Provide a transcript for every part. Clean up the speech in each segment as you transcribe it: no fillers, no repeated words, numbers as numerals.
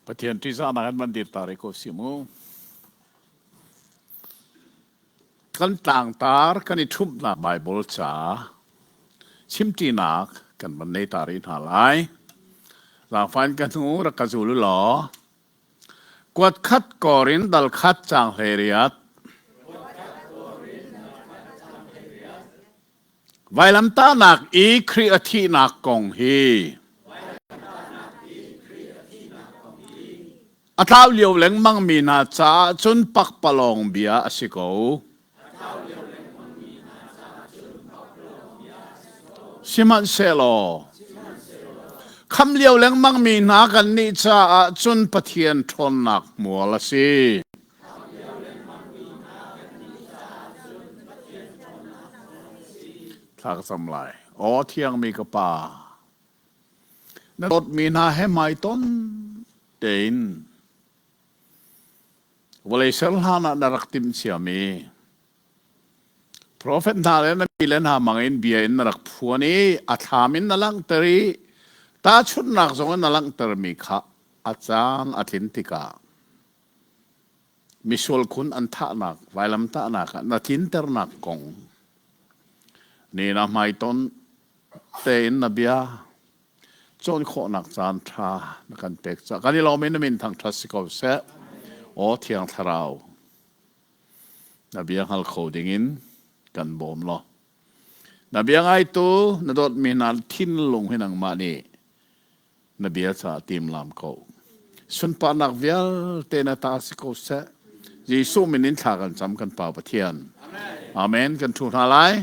Pathian ṭihzahnak in van dir ta rih ko si mu. Kan tlangtar kan i ṭhumhnak Baibal ca chimṭinak kan van nei ta rih hna lai. Zaangfah in ka hnu rak ka zul u law kuat khat kor in dal khat caang 18. Vailamtahnak i Khrih a thihnak kong hi a tlau lio lengmangmi hna caah cun pakpalawng bia a si ko. Sihmanhsehlaw khamh lio lengmangmi hna kannih caah cun Pathian ṭhawnnak hmual a si. Thla ka cam lai. Aw thiangmi ka Pa, na dawtmi hna he hmaiton tein vawlei ser hlan ah na rak timh ciami profet hna le na mi le hna hmangin bia in na rak phuan i a thlam in na langhter i tahchunhnak zong in na langhtermi kha a caan a tlin tikah Misual khun an thahnak vailamtahnak ah na tlinternak kong ni na hmaiton tein na bia cawn khawhnak caan ṭha na kan pek caah kan i lawm i na min thangṭhat si ko seh. Aw Thiang Thlarau, na bia hngal kho dingin kan bawm law na bia ngaitu na dawtmi hna thinlung hi nangmah nih na bia caah timlam ko. Sunparnak vialte na ta si ko seh. Jesuh min in thla kan cam kan Pa Pathian. Amen. Kan thu hna lai.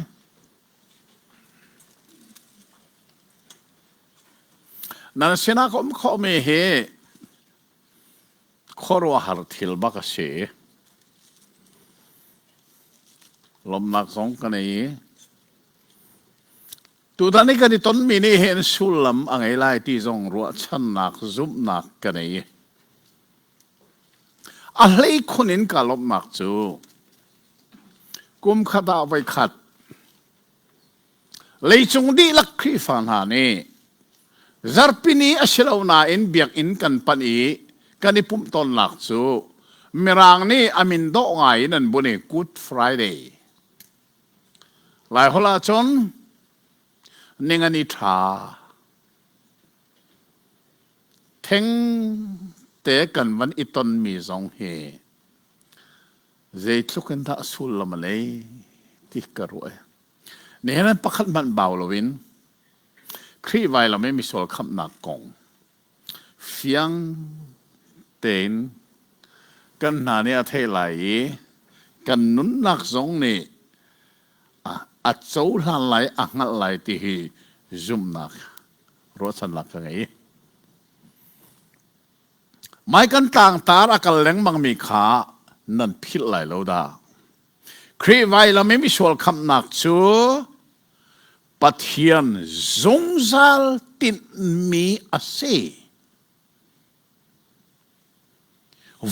Nan sinah ka um khawhmi hi khuaruahhar thil bak a si. Lawmhnak zong ka nei i Tutan i kan i tonmi nih hin sullam a ngei lai ti zong ruahchannak zumhnak ka nei. A hleikhun in ka lawmhnak cu kum khat ah voikhat leicung dihlak Khrihfa hna nih zarhpini a si lo nain biakinn kan panh i kan i pumh tawnnak cu Mirang nih a min dawh ngai in an bun i Good Friday Laiholh ahcun ningani ṭha thengte kan van i tonmi zong hi zeitluk in dah sullam a nei ti ka ruah. Nihin ah pakhat hmanh bau loin Khrih vailam i misual khamhnak kong fiang tein kan hna nih a theih lai i kan nunnak zong nih a cohlan lai a hngalh lai ti hi zumhnak ruahchannak ka ngei. Mai kan tlangtar a kal lengmangmi kha nan philh lai lo dah. Khrih vailam i misual khamhnak cu Pathian zungzal tinhmi a si.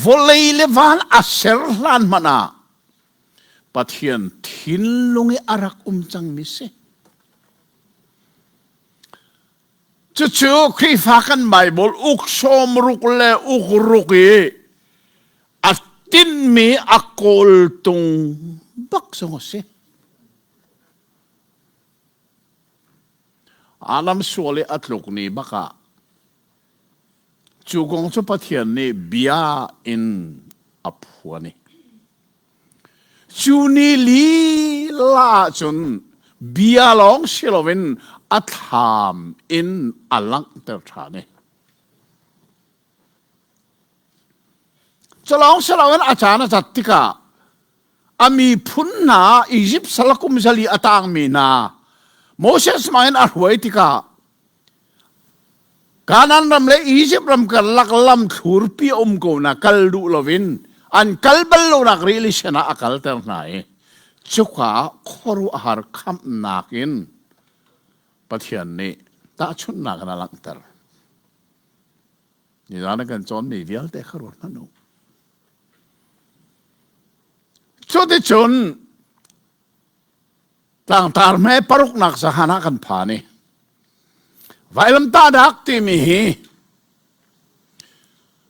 Vawlei le van a ser hlan hmanh ah Pathian thinlung i a rak um cangmi si. Cucu Khrihfa kan Bible uk sawm ruk le uk ruk i a tinhmi a kawltung bak zong a si. Adam sual i a tluk ni bak ah cu kong cu Pathian nih bia in a phuan i cu ni lila ahcun bia lawng si loin a thlam in a langhter ṭhan i cu lawng si loin a caan a cat tikah a miphun hna Izipt sal kum zali a tangmi hna Moses hmang in a hruai tikah Kanaan ram le Izipt ram karlak lam thlurpi a um ko na kal duh loin an kal bal lonak rili sen ah a kalter hna i cuka khuaruahhar khamhnak in Pathian nih tahchunhnak in a langhter. Nizan kan cawnmi vialte kha ruat hmanh u. Cuticun tlangtar hme paruknak zahan ah kan phan i vailamtahnak timi hi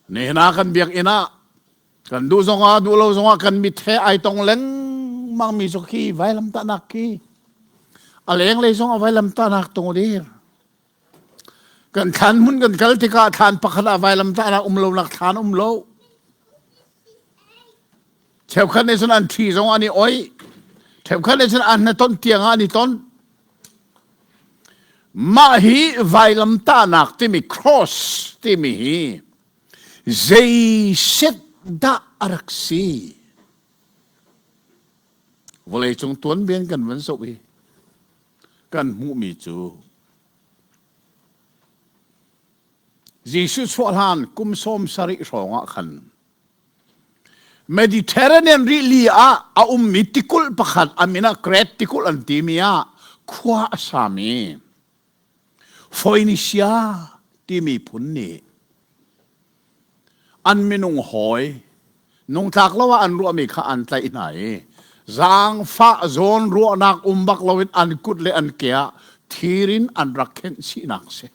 Nihin ah kan biakinn ah kan duh zongah duh lo zongah kan mit he ai tong lengmang mi cu khi vailamtahnak khi a lenglei zong ah vailamtahnak tung dir. Kan thlan hmun kan kal tikah thlan pakhat ah vailamtahnak um lonak thlan um lo. Cheukhat nih cun an thi zong an i oih. Cheukhat nih cun an hnaton tiang ah an i ton. Mah hi vailamtahnak timi cross timi hi zei set dah a rak si? Vawleicung tuanbia kan van zoh i kan hmuhmi cu Jesuh chuah hlan kum 70 hrawng ah khan Mediterranean rili ah a ummi tikulh pakhat a min ah Crete tikulh an timi ah khua a sami Phoenicia timi phun nih an minung hawi nungtlak lo ah an ruahmi kha an tlaih hna i zaangfah zawn ruahnak um bak loin an kut le an ke ah thir in an rak khenh chihnak si.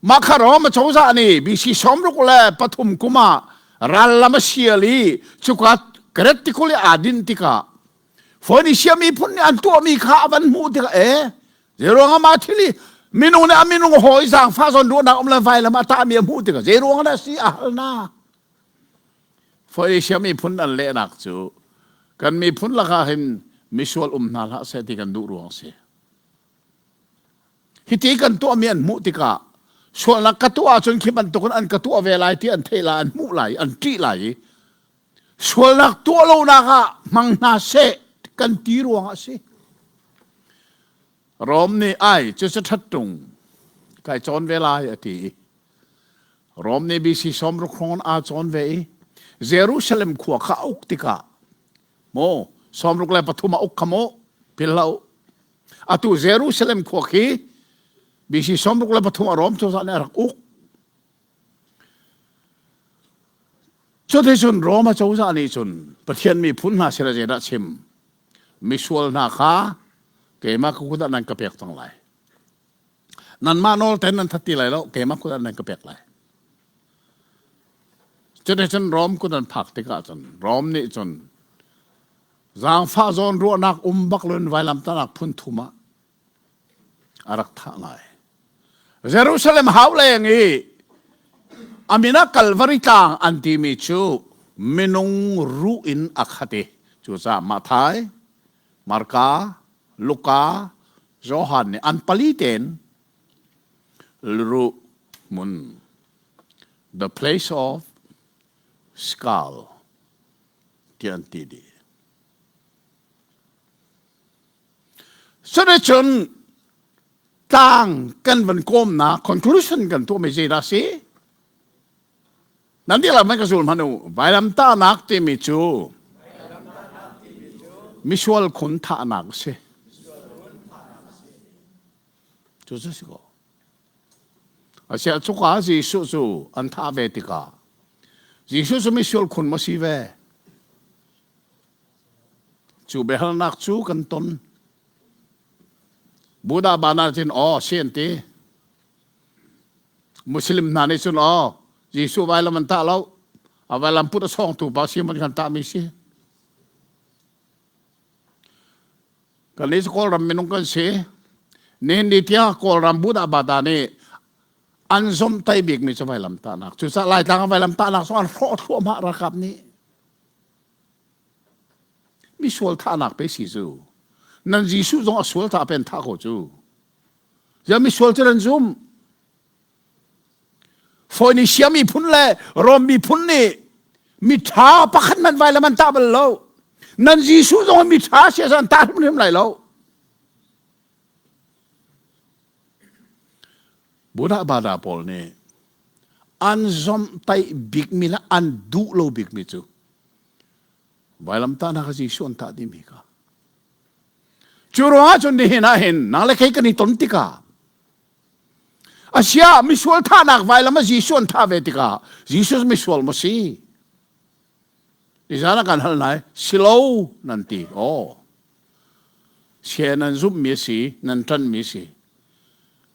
Mah kha Rom acozah nih BC 63 kum ah rallam a sial i cuka Kret tikulh i aa dinh tikah Phoenicia miphun nih an tuahmi kha a van hmuh tikah e zeiruang ah mah thil hi minung nih a minung hawi zaangfah zawn ruahnak um le vailam a tahmi a hmuh tikah zeiruang dah si a hal na Phoenicia miphun an lehnak cu kan miphun lakah hin misual um hna hlah seh ti kan duh ruang si. Hiti kan tuahmi an hmuh tikah sualnak ka tuah ahcun khi bantukin an ka tuah ve lai ti an theih lai, an hmuh lai, an ṭih lai i sualnak tuah lonak ah hmang hna seh kan ti ruangah a si. Rom nih ai cucu ṭhat ṭung kai cawn ve lai a ti i Rom nih BC 60 hrawng aa cawn ve i Jerusalem khua kha a uk tikah maw 63 a uk kha maw phil hlah u Atu Jerusalem khua khi BC 63 a Rom cozah nih a rak uk. Cuticun Roma cozah nih cun Pathian miphun hna sin ah zeidah chim? Misual hna kha keimah ka kut ah nan ka pek cang lai. Nanmah nawl ten nan that ti lai lo, keimah kut ah nan ka pek lai. Cuticun Rom kut an phak tikah cun Rom nih cun Zaangfah zawn ruahnak um bak loin vailamtahnak phun thum ah a rak thah lai. Jerusalem hau leng i a min ah Kalvari tlang an timi cu minung ruh in a khat i cucaah Matthai, Marka, Luka, Johan nih an pali tein ruh hmun the place of skull tiah an ti dih. Cuticun tlang kan van kawmnak conclusion kan tuahmi zeidah si? Nan dihlak man ka zul hmanh u. Vailamtahnak timi cu misual khun thahnak a si. Cu cu si ko. Asiah cuka Jesuh cu an thah ve tikah Jesuh cu misual khun maw si ve? Cu biahalnak cu kan ton. Buddha bana cun aw si an ti. Muslim hna nih cun aw Jesuh vailam an tah lo. A vailam put a sawngtu pa Simon kan tahmi si. Kannih cu Kawlram minung kan si. Nihin ni tiang Kawlram Buddha Bata nih an zomhtaih bikmi cu vailamtahnak. Cucaah Laitlang ah vailamtahnak zong an hrawh thluahmah ralkap nih. Misual thahnak pe si cu. Nan Jesuh zong a sual thah pen thah ko cu. Ziah misual cu nan zum. Phoenicia miphun le Rom miphun nih miṭha pakhat hmanh vailam an tah bal lo. Nan Jesuh zong miṭha si an tah hrimhrim lai lo. Buddha Bada pawl nih an zomhtaih bikmi le an duh lo bikmi cu vailamtahnak kha Jesuh an tah dihmi kha. Cu ruangah cun nihin ah hin nang le kei kan i ton tikah Asiah misual thahnak vailam ah Jesuh an thah ve tikah Jesuh misual maw si? Nizan ah kan hal nai si lo nan ti. Aw. Sia nan zumhmi a si, nan ṭanhmi a si.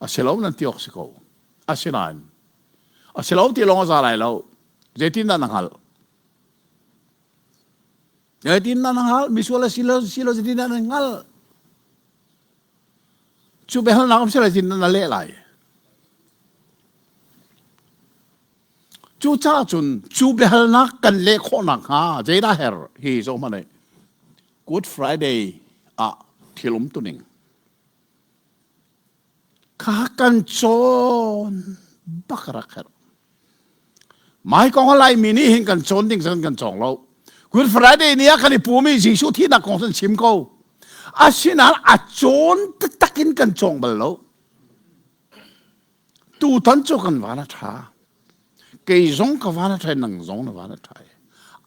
A si lo nan ti awk si ko. Asinain. A si lo ti lawng a za lai lo. Zeitindah na hngalh? Zeitindah na hngalh? Misual a si lo, si lo zeitindah na hngalh? Cu biahalnak um si lai tin na leh lai. Cucaah cun cu biahalnak kan leh khawh nakhnga zeidah herh hi zoh hmanh Good Friday ah thil um tuning kha kan cawn bak rak herh. Mai kong a Laimi nih hin kan cawn ding zan kan cawng lo. Good Friday ni ah kan i pumi Jesuh thihnak kong san chim ko. Asinain a cawn taktak in kan cawng bal lo. Tutan cu kan van a ṭha. Kei zong ka van a ṭha nang zong na van a ṭha.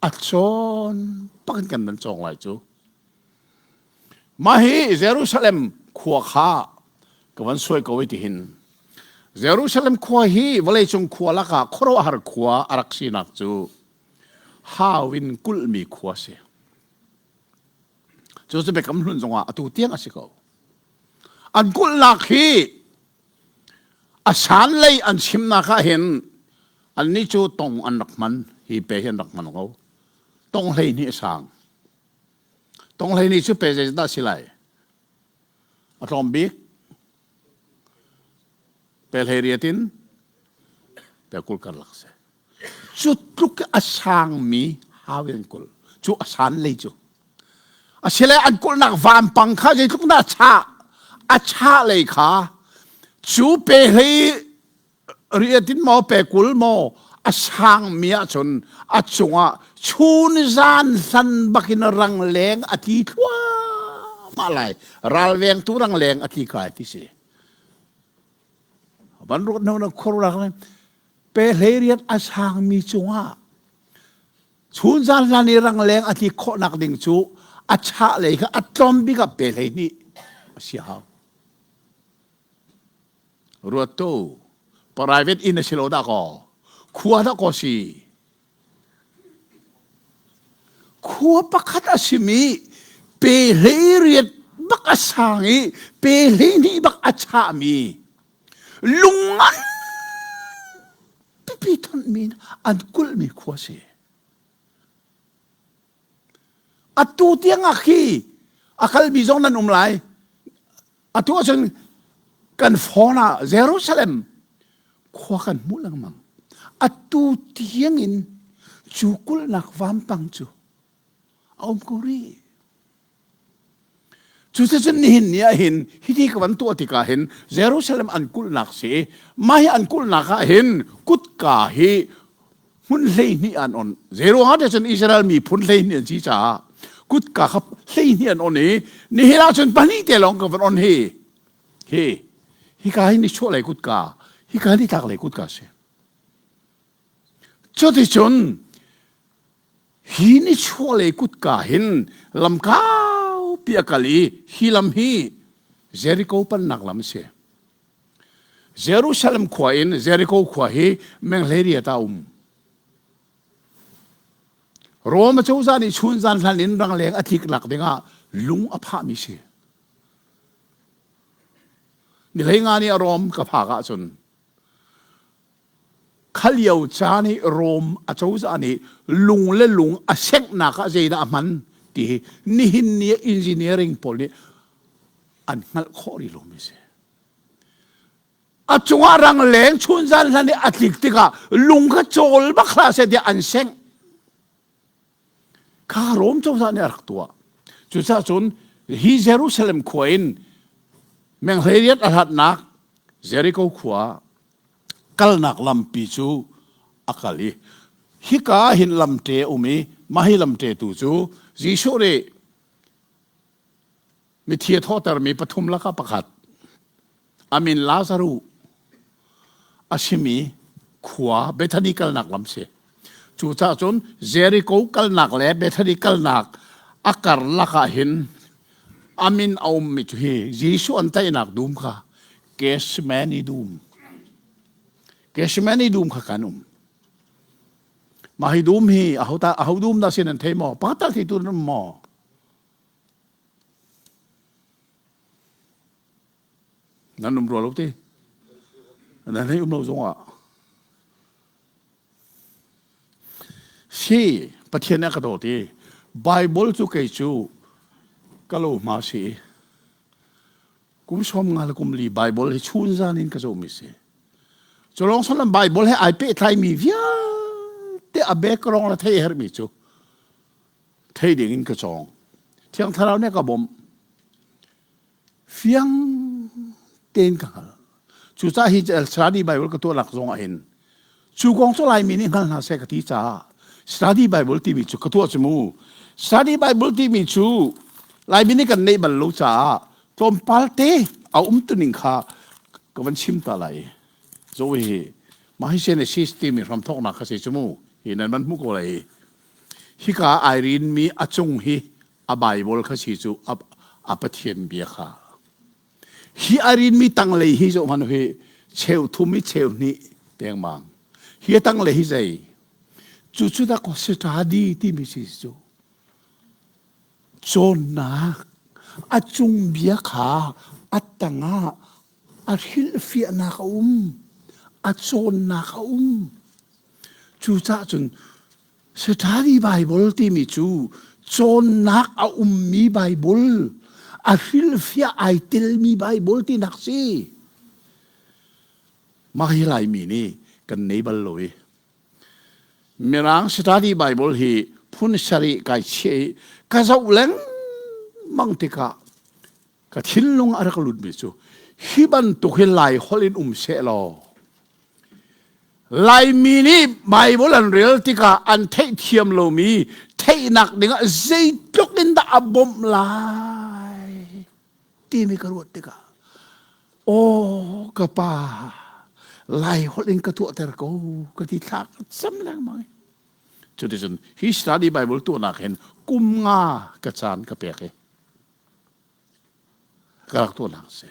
A cawn bak in kan van cawng lai cu. Mah hi Jerusalem khua kha ka van suai ko i tihin Jerusalem khua hi vawleicung khua lakah khuaruahhar khua a rak sinak cu hau in kulhmi khua si. Cu cu Biakam Hlun zongah atu tiang a si ko. An kulhnak hi a san lei an chimnak ah hin annih cu tong an rak hman hi pe hi an rak hman ko. Tong hlei hnih a sang. Tong hlei hnih cu pe zeidah si lai? A tlawm bik pe hlei riat in pe 20 karlak si. Cu tluk a sangmi hau in kul. Cu a san lei cu. Asile an kulhnak vampang kha zeitluk dah a chah? A chah lei kha cu pe hlei riat in maw pe 20 maw a sangmi ahcun a cungah chun zan hlan bakin rangleng a tli thluahmah lai. Ralvengtu rangleng a tli kai ti si. Van ruat hnu na khuaruak pe hlei riat a sangmi cungah chun zan hlan i rangleng a tlik khawhnak ding cu a chah lei kha a tlawm bik ah pe 12 a si hau. Ruat tu private inn a si lo dah kaw khua dah kaw si. Khua pakhat a simi pe 18 bak a sang i pe 12 bak a chahmi lung ngan pipi thonhmi an kulhmi khua si. Atu tiang ah khi a kalmi zong nan um lai. Atu ahcun kan phone ah Jerusalem khua kan hmuh lengmang. Atu tiang in cu kulhnak vampang cu a um ko rih. Cuticun nihin ni ah hin hiti ka van tuah tikah hin Jerusalem an kulhnak si mah hi an kulhnak ah hin kutka hi hmun 12 an on. Zeiruangah tiah cun Israel miphun 12 an si caah kutka kha 12 an on i nihin ah cun pahnih te lawng ka van on hi. Hi hika hi nichuah lei kutka, hika hi nitlak lei kutka si. Cuticun Hi nichuahlei kutka hin lam kaupi a kal i hi lam hi Jericho pannak lam a si. Jerusalem khua in Jericho khua hi meng 18 ah a um. Rome acozah nih chun zan hlan in rangleng a tliknak dingah lung a phahmi si. Ni 15 ni a Rome ka phak ahcun Kha lio caan i Rom acozah nih lung le lung a senghnak ah zeidah a hman ti hi nihin ni ah engineering pawl nih an hngalh khawh rih lomi a si. A cungah rangleng chunzan hlan i a tlik tikah lung kha cawl bak hlah seh tiah an sengh. Kha Rom cozah nih a rak tuah. Cucaah cun hi Jerusalem khua in meng 18 a hlatnak Jericho khua kalnak lampi cu a kal i hika ah hin lamṭe a um i mah hi lamṭe tu cu Jesuh nih mithi a thawhtermi pathum lakah pakhat a min Lazaruh a simi khua Bethany kalnak lam si. Cucaah cun Jericho kalnak le Bethany kalnak a karlak ah hin a min a ummi cu hi Jesuh an tainak dum kha Gethsemane dum. Gethsemane dum kha kan um. Mah hi dum hi aho ta aho dum dah sin an thei maw? Pakhat tal theitu nan um maw? Nan um rua lo ti? Nan hei um lo zongah. Si, Pathian nih a ka dawt i Bible cu kei cu ka lo hma si. Kum 50 le kum li Bible hi chun zan in ka zohmi si. Cu lawng solam Bible he ai pehtlaimi vialte a background le thei herhmi cu thei ding in ka cawng. Thiang Thlarau nih a ka bawmh. Fiang tein ka hngalh. Cucaah hi study Bible ka tuahnak zong ah hin cu kong cu Laimi nih hngal hna seh ka ti caah study Bible timi cu ka tuah cu mu. Study Bible timi cu Laimi nih kan neih bal lo caah tlawmpal te a umtuning kha ka van chim ta lai. Zo hi mah hi Genesis timi hramthawknak kha si cu mu. Hi nan van hmu ko lai. Hika ai rinmi a cung hi a Bible kha si cu a, a Pathian bia kha. Hi a rinmi tanglei hi zoh hmanh hi cheu thum i cheu hnih dengmang. Hi a tanglei hi zei? Cu cu dah study timi si cu. Cawnnak a cung bia kha a tangah a hrilhfiahnak a um, a cawnnak a um. Cucaah cun Study Bible timi cu cawnnak a ummi Bible, a hrilhfiah ai telmi Bible tinak si. Mah hi Laimi nih kan nei bal lo i Mirang study Bible hi phun sarih kai chiah i ka zoh lengmang tikah ka thinlung a rak lutmi cu hi bantuk hi Lai holh in um seh law Laimi nih Bible an rel tikah an theihthiam lomi theihnak dingah zeitluk in dah a bawmh lai timi ka ruat tikah aw ka pa Lai holh in ka tuahter ko ka ti thla ka cam lengmang. Cuticun hi study Bible tuahnak hin kum nga ka caan ka pek i ka rak tuahnak a si.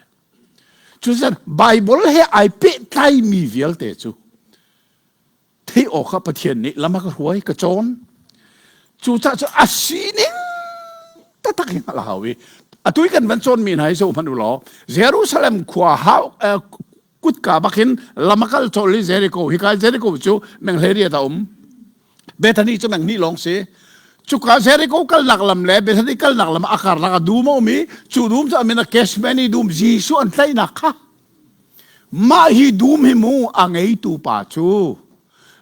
Cucaah Bible he ai pehtlaimi vialte cu theih awkah Pathian nih lam a ka hruai, ka cawn. Cucaah cu a sining taktak hi hngalh a hau i atu i kan van cawnmi hna hi zoh hmanh u law Jerusalem khua hau kutka bakin lam a kal colh i Jericho hika Jericho cu menghleriat a um Bethany cu menghnih lawng si cuka Jericho kalnak lam le Bethany kalnak lam a karlak a dum a um i cu dum cu amin a Gethsemane dum Jesuh an tlaihnak kha mah hi dum hi mu a ngeitu pa cu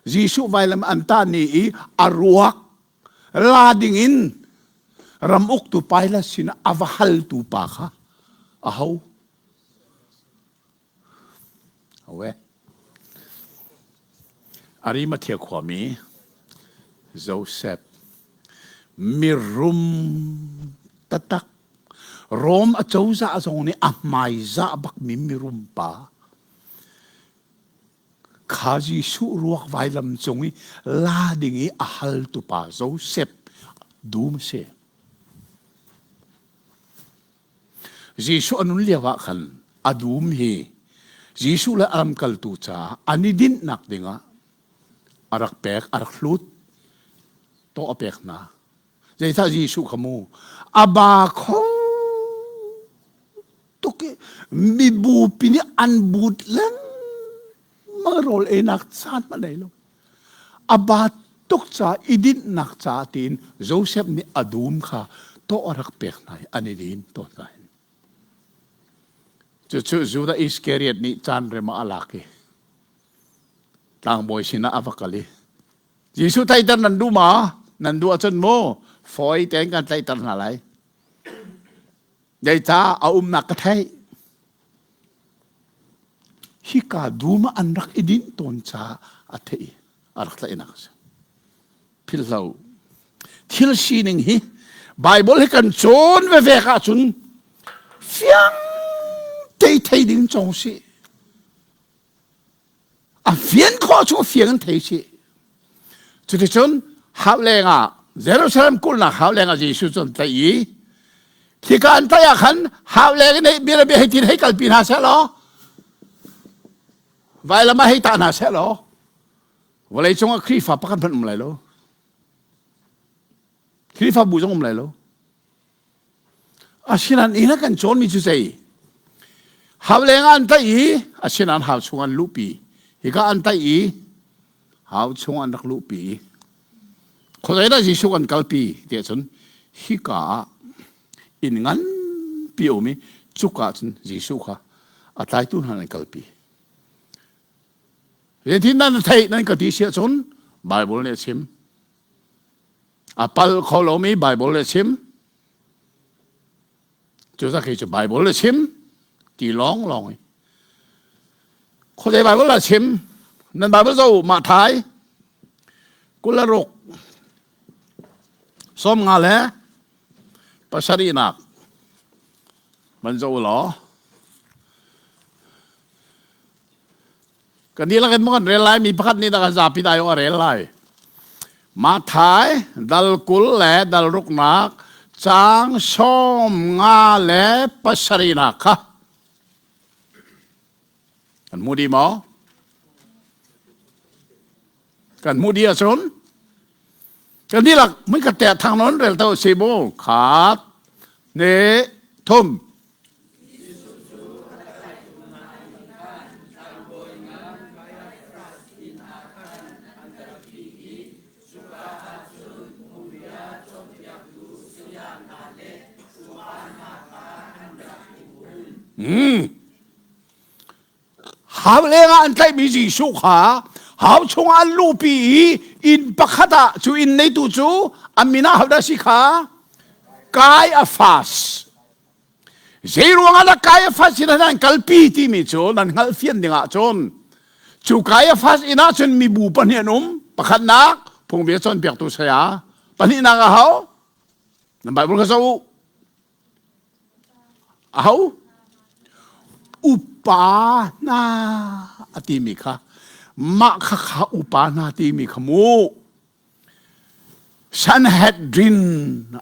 Jesuh vailam an tah ni i a ruak la ding in ram uktu Pilate sinah a va haltu pa kha a ho Awe. Arimathea khuami Joseph mirum taktak Rom acozah zong nih a hmaizah bakmi mirum pa kha Jesuh ruak vailam cung i la ding i a haltu pa Joseph dum a si. Jesuh a nun lio ah khan a dum hi Jesuh le a lamkaltu caah an i dinhnak dingah a rak pek, a rak hlut, tawh a pek hna. Zeicah Jesuh kha mu a ba kho tuk i mibupi nih an but lengmang rawl einak caan hmanh nei lo. A ba tuk ca i dinhnak ca tiin Joseph nih a dum kha tawh a rak pek hna i an i din tawn hna. Cucu Judah Iskariot nih caan rem ah a lak i tlangbawi sinah a va kal i Jesuh tlaihter nan duh ma? Nan duh ahcun mu fawi tein kan tlaihter hna lai. Zeicah a umnak ka theih. Hika dum ah an rak i dinh tawn caah a theih i a rak tlaihnak a si. Philhlo. Thil sining hi Bible hi kan cawn vevek ahcun fiang te thei ding cawng si. A fian khawh cu fiang in thei si. Cuticun hau lengah Jerusalem kulhnak hau lengah Jesuh cu an tlaih i khika an tlaih ah khan hau leng in bia bia hei tin hei kalpi hna seh law vailam ah hei tah hna seh law vawlei cungah Khrihfa pakhat hmanh um lai lo. Khrihfabu zong um lai lo. Asinain inn a kan cawnmi cu zei? Hau leng ah an tlaih i asinain hau chung an luhpi. Hika an tlaih i hau chung an rak luhpi. Khuazei dah Jesuh kan kalpi tiah cun hika ah inn nganpi a um i cuka ah cun Jesuh kha a tlaitu hna an kalpi. Zeitin nan theih nan ka ti si ahcun Bible nih a chim. A pal kho lomi Bible nih a chim. Cucaah kei cu Bible a chim ti lawng lawng i khuazei Bible a chim nan Bible zo mah thai 26 37 nak man zo law Kan dihlak in maw kan rel lai mi pakhat nih dah kan zapi dai a rel lai. Mathai dal 20 le dal ruknak caang 57 nak kha kan hmu dih maw? Kan hmuh dih ahcun kan dihlak mun ka te thang non rel to si mu khat ne thum Mm. Hau lengah an tlaihmi Jesuh kha hau chungah an luhpi i inn pakhat ah cu inn neitu cu a min ah hodah si kha Kaiafas. Zei ruangah dah Kaiafas inn ah an kalpi timi cu nan hngalh fian ding ahcun cu Kaiafas inn ah cun mibu pahnih an um. Pakhatnak phungbia cawnpiaktu saya, pahnihnak aho? Nan Bible kha zoh u. Aho? Upa hna a timi kha mah kha kha upa hna timi kha mu Sanhedrin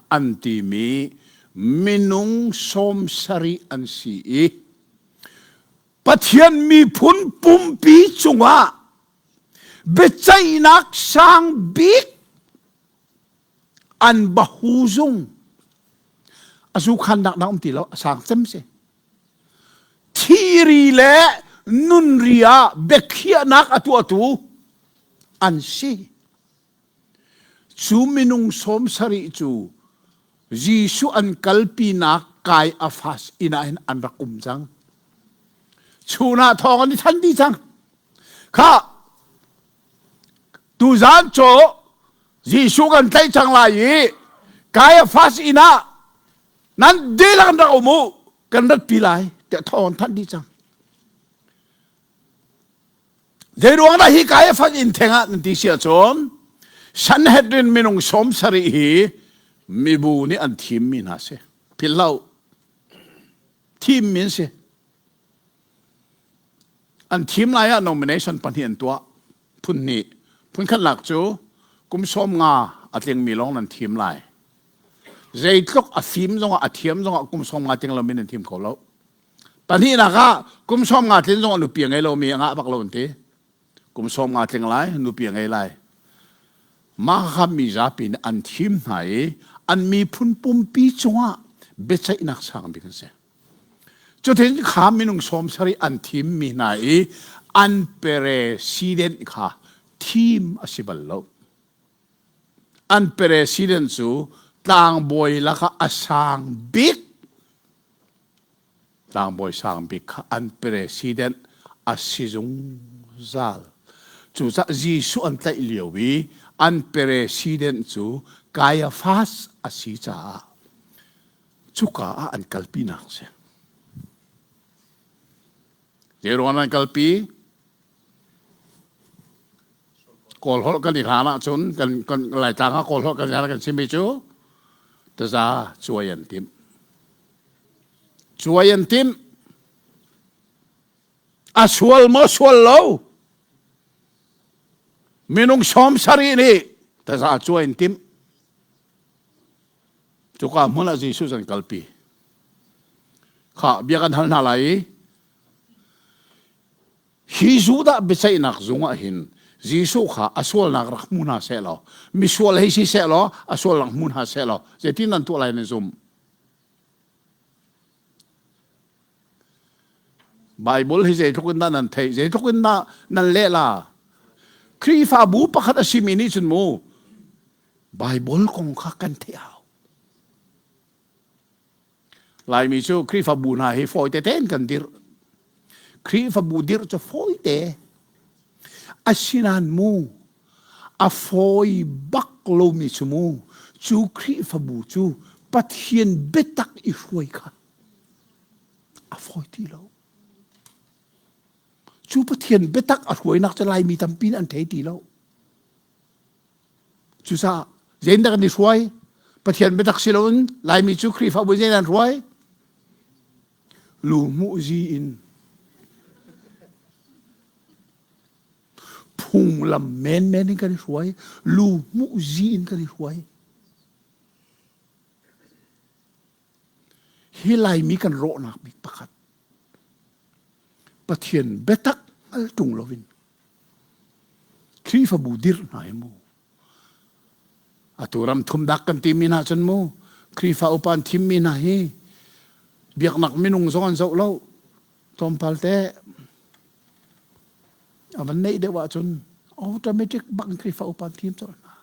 an timi minung 70 an si i Pathian miphun pumpi cungah biaceihnak sang bik an bahu zung a zu khannak na um ti lo a sang cem si thiri le nunri ah biakhiahnak a tuahtu an si cu minung 70 cu Jesuh an kalpinak Kaiafas inn ah hin an rak um cang chun ah thawng an i than dih cang kha Tuzaan cu Jesuh kan tlaih cang lai i Kaiafas inn ah nan dihlak in rak um u kan ratpi lai tiah thawng an thanh dih cang. Zei ruang dah hi Kaiafas inn theng ah nan ti si ahcun Sanhedrin minung 70 hi mibu nih an thimmi hna si. Philh hlah u. Thimmi an si. An thim lai ah nomination pahnih an tuah. Phun hnih. Phun khatnak cu kum 50 a tlingmi lawng nan thim lai. Zeitluk a fim zongah a thiam zongah kum 50 tling lomi nan thim kho lo. Pahnihnak ah kum 50 tlin zongah nupi a ngei lomi a ngah bak lo an ti. Kum 50 tling lai, nupi a ngei lai. Mah kha mi zapi nih an thim hna i an miphun pumpi cungah biaceihnak sang bik an si. Cutin kha minung 70 an thimmi hna i an president kha thim a si bal lo. An president cu tlangbawi lakah a sang bik tlangbawi sang bik kha an president a si zungzal. Cucaah Jesuh an tlaih lio i an president cu Kaiafas a si caah cuka ah an kalpinak a si. Zeiruang an kalpi? Kawl holh kan i hlan ahcun kan kan Laitlang ah Kawl holh kan i kan chimmi cu taza cuai an timh. Cuai an timh. A sual maw sual lo? Minung 70 nih taza cuai an timh. Cuka hmun ah Jesuh an kalpi. Kha bia kan hal hna lai i hi Judah biaceihnak zung ah hin Jesuh kha a sualnak rak hmu hna seh law misual hei si seh law a sualnak hmu hna seh law zeitin nan tuah lai nan zum Bible hi zeitluk in dah nan theih zeitluk in dah nan leh la Khrihfabu pakhat a simi nih cun mu. Bible kong kha kan theih hau. Laimi cu Khrihfabu hna hi fawi tete in kan dirh. Khrihfabu dirh cu fawi te. Asinain mu, a fawi bak lomi cu mu, cu Khrihfabu cu Pathian biatak i hruai kha a fawi ti lo. Cu Pathian biatak a hruainak cu Laimi tampi nih an thei ti lo. Cucaah zeitindah kan i hruai? Pathian biatak si loin Laimi cu Khrihfabu zeidah an hruai? Lu hmuhzi in phunglam menmen in kan i hruai. Lu hmuhzi in kan i hruai. Hi Laimi kan rawhnak bik pakhat. Pathian biatak hngal ṭung loin Khrihfabu dirh hna hi mu. Atu ram thum dak kan timi hna cun mu Khrihfa upa an thimmi hna hi biaknak minung zong an zoh lo. Tlawmpal te a van neih deuh ahcun automatic bak in Khrihfa upa an thim colh hna.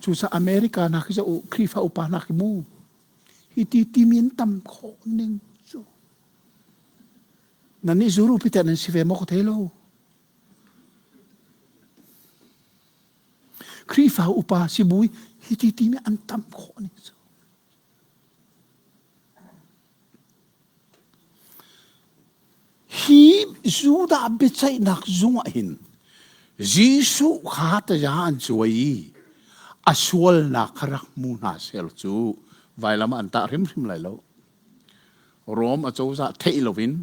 Cucaah America hna khi zoh u Khrihfa upa hna khi mu hi ti timi an tam khawh ning cu. Nan nih zuru pite nan si ve maw ka thei lo. Khrihfa upa sibui hi ti timi an tam khawh ning cu. Hi Judah biaceihnak zung ah hin Jesuh kha taza an cuai i a sualnak kha rak hmu hna sel cu vailam ah an tah hrimhrim lai lo. Rom acozah theih loin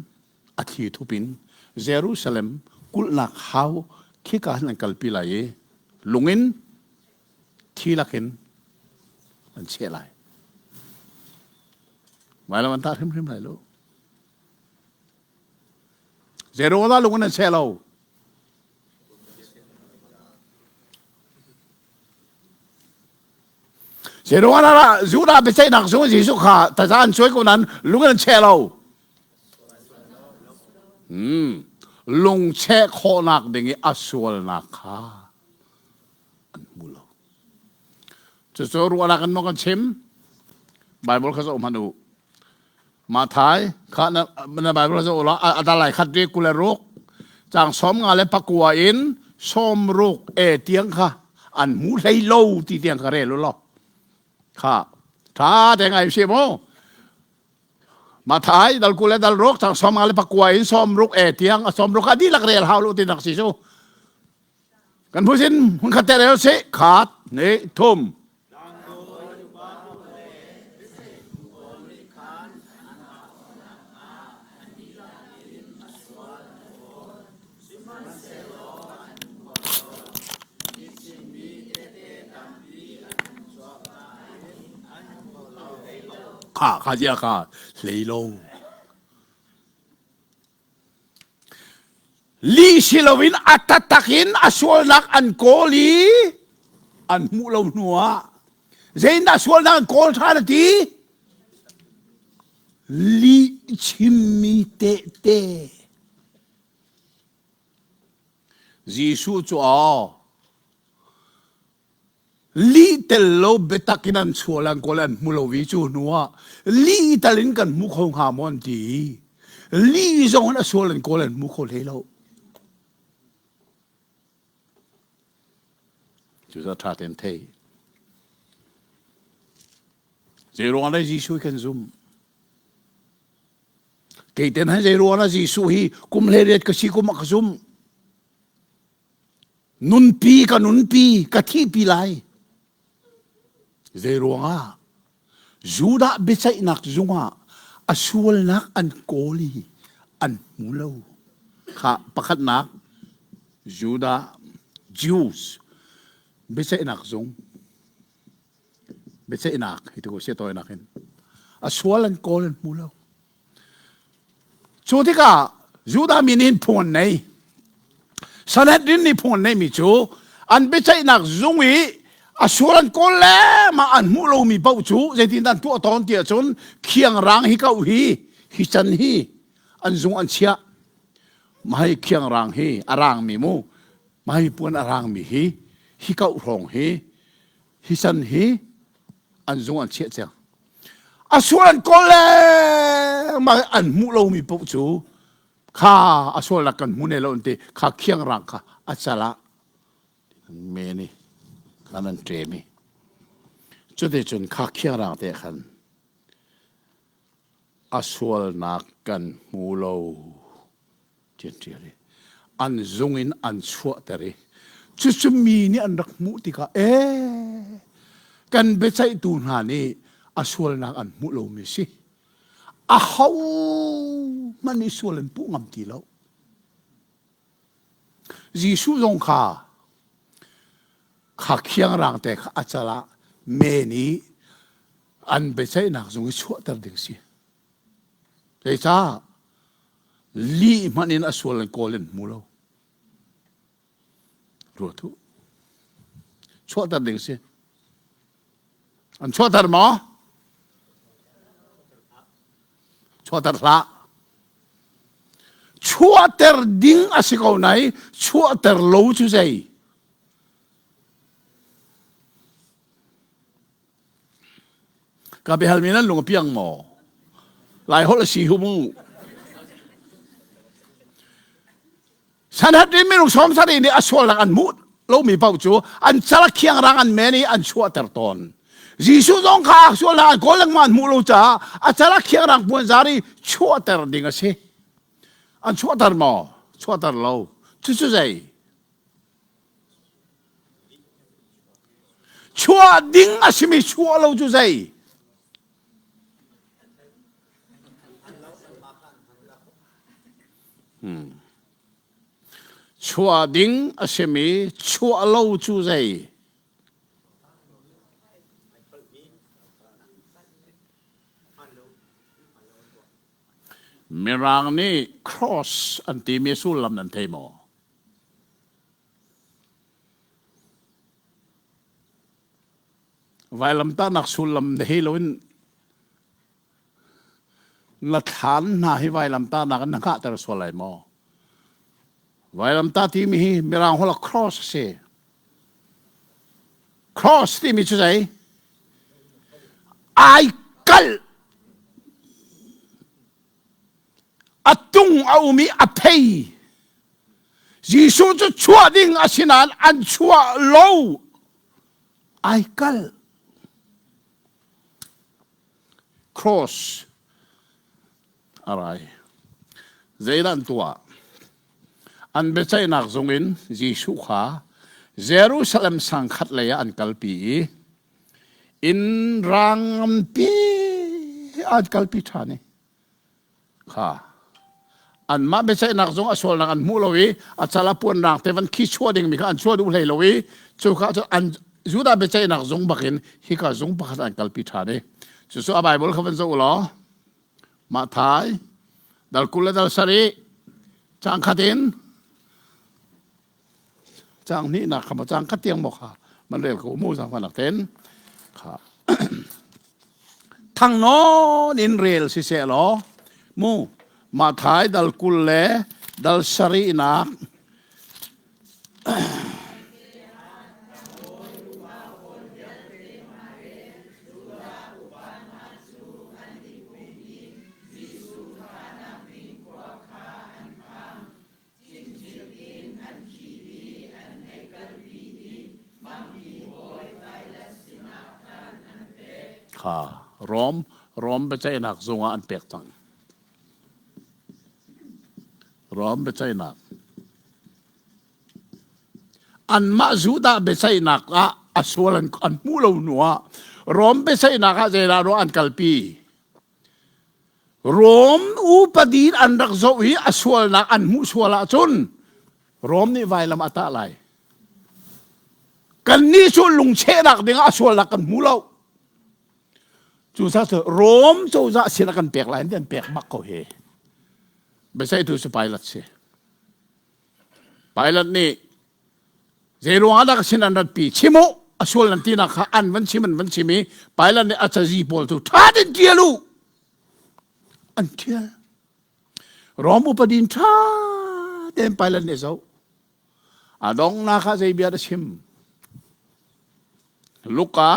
a thli thup in Jerusalem kulhnak hau khika hin an kalpi lai i lungin thi lakin an cheh lai. Vailam an tah hrimhrim lai lo. Zeruah lungin an cheh lo. Zeiruangah Judah biaceihnak zung Jesuh kha taza an cuai ko nain lung an cheh lo. Hmm. Lung cheh khawhnak ding i a sualnak kha an hmu lo. Cucu ruahnak in maw kan chim? Bible kha zoh hmanh u. Mathai kha na, na Bible zoh la a dalai khat ri kule ruk chang som nga le pakua in som ruk e tiang kha an hmu hlei lo ti tiang kha rel lo kha tha te ngai si mo Mathai dal kule dal ruk chang som nga le pakua in som ruk e tiang a som ruk a dihlak rel hau lo ti nak si su kan phusin hun khat te rel si khat ne thum Kha kha zia kha hlei lo. Lih si loin a taktak in a sualnak an kawl i an hmuh lo hnuah zeitindah sualnak an kawl ṭhan a ti? Lih chimmi tehte. Jesuh cu aw Lih tel lo biatak in an sual an kawl an hmu lo i cu hnu ah lih tal in kan hmu kho hnga maw an ti i lih zong in a sual an kawl an hmu kho hlei lo. Cucaah ṭha tein thei. Zeiruang ah Jesuh kan zum? Kei ten han zeiruang ah Jesuh hi kum 18 ka si kum ah ka zum. Nunpi ka nunpi ka thihpi lai. Zeiruangah Judah biaceihnak zungah a sualnak an kawl i an hmu lo. Kha pakhatnak Judah Jews biaceihnak zung biaceihnak hi tu si tawinak in a sual an kawl an hmu lo. Cu tikah Judah mi nih phung an nei. Sanhedrin nih phung an neihmi cu an biaceihnak zung i a sual an kawl le mah an hmuh lomi paoh cu zeitindah an tuah tawn ti ahcun khiangrang hi ko hi hi can hi an zung an chiah. Mah hi khiangrang hi a rangmi mu mah hi puan a rangmi hi hi koh hrawng hi. Hi san hi an zung an chiah cang. A sual an kawl lengmang an hmuh lomi paoh cu kha a sualnak kan hmu ne lo an ti kha khiangrang kha a cal ah men i khan an ṭem i cuticun kha khiangrang te khan a sualnak kan hmu lo ti an ṭial i an zung in an chuahter i cucu mi nih an rak hmuh tikah ee kan biaceihtu hna nih a sualnak an hmuh lomi si aho hmanh nih sual an puh ngam ti lo Jesuh zong kha kha khiangrang te kha a cal ah men i an biaceihnak zung i chuahter ding si. Zeicah lih hmanh in a sual an kawl in hmu lo. Ruat u. Chuahter ding si. An chuahter maw? Chuahter hlah. Chuahter ding a si ko nai chuahter lo cu zei? Ka biahalmi nan lung a piang maw? Lai holh a si hu mu. Sanhedrin minung sawm sarih nih a sualnak an hmuh lomi paoh cu an cal khiangrang an men i an chuahter tawn. Jesuh zong kha sualnak an kawl lengmang an hmuh lo caah a cal khiangrang puanzar i chuahter ding a si. An chuahter maw? Chuahter lo. Cucu zei? Chuah ding a simi chuah lo cu zei? Hmm. Chuah ding a simi chuah lo cu zei? Mirang nih cross an timi sullam nan thei maw? Vailamtahnak sullam hei loin na thlan hna hi vailamtahnak in na hngahter sual lai maw? Vailamtah timi hi Mirang holh ah cross a si. Cross timi cu zei? Ai kalh. A tung a um i a phei. Jesuh cu chuah ding a si nain an chuah lo. Ai kalh. Cross a rai. Zeidah an tuah? An biaceihnak zung in Jesuh kha Jerusalem sang khat lei ah an kalpi i inn rang nganpi an kalpi ṭhan i Kha anmah biaceihnak zong a sualnak an hmuh lo i a cal a puanrang te van khi chuah dingmi kha an chuah duh hlei lo i cuka cu an Judah biaceihnak zung bakin hika zung pakhat an kalpi ṭhan i cucu a Bible kha van zoh u law Matthai dal 20 le dal sarih cang khat in Caang hnihnak kha maw caang khat tiang maw kha man rel ko mu zaangfahnak ten kha thang nawn in rel siseh law mu Mathai dal 20 le dal sarihnak Kha Rom Rom biaceihnak zung ah an pek cang. Rom biaceihnak. Anmah Judah biaceihnak ah a sual an, an hmuh lo hnu ah Rom biaceihnak ah zeidah ruah an kalpi? Rom upadi an rak zoh i a sualnak an hmuh sual ahcun Rom nih vailam a tah lai. Kannih cu lungchehnak ding ah a sualnak kan hmu lo. Cucaah cu Rom cozah sin a kan pek lai an pek bak ko hi. Biaceihtu cu Pilate si. Pilate nih Zeiruang ah dah ka sin an ratpi? Chim u! A sual nan tinak kha an van chim an van chim i Pilate nih a cazi pawl cu ṭha tein ṭial u! An ṭial. Rom upadi in ṭha tein Pilate nih a zoh. A donghnak ah zei bia dah chim? Luka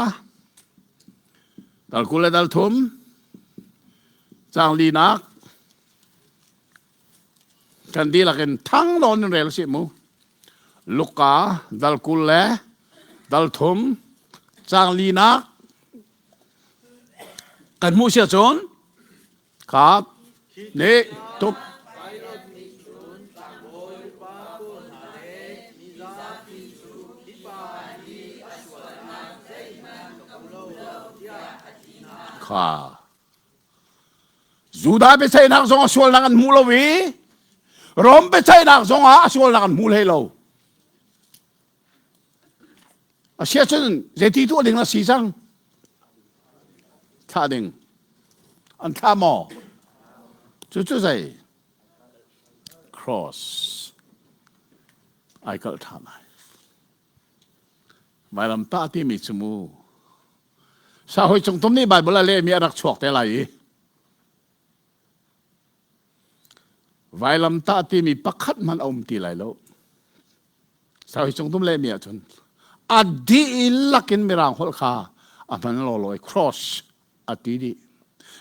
dal 20 le dal thum caang linak kan dihlak in thang nawn in rel sih mu. Luka dal 20 le dal thum caang linak kan hmuh sia cun Kap nih tuk. Kha. Judah biaceihnak zong a sualnak an hmu lo i Rom biaceihnak zong ah a sualnak an hmu hlei lo. A sia cun zeiti tuah ding a si cang? Thlah ding. An thlah maw? Cucu zei? Cross. Ai kalh ṭhan ai. Vailam tah timi cu mu. Sa hoi cung tum nih Bible a lehmi a rak chuak te lai i Vailamtah timi pakhat hmanh a um ti lai lo. Saui cung tum lehmi ahcun a dihlak in mirang holh kha a hman lawlaw i cross a ti dih.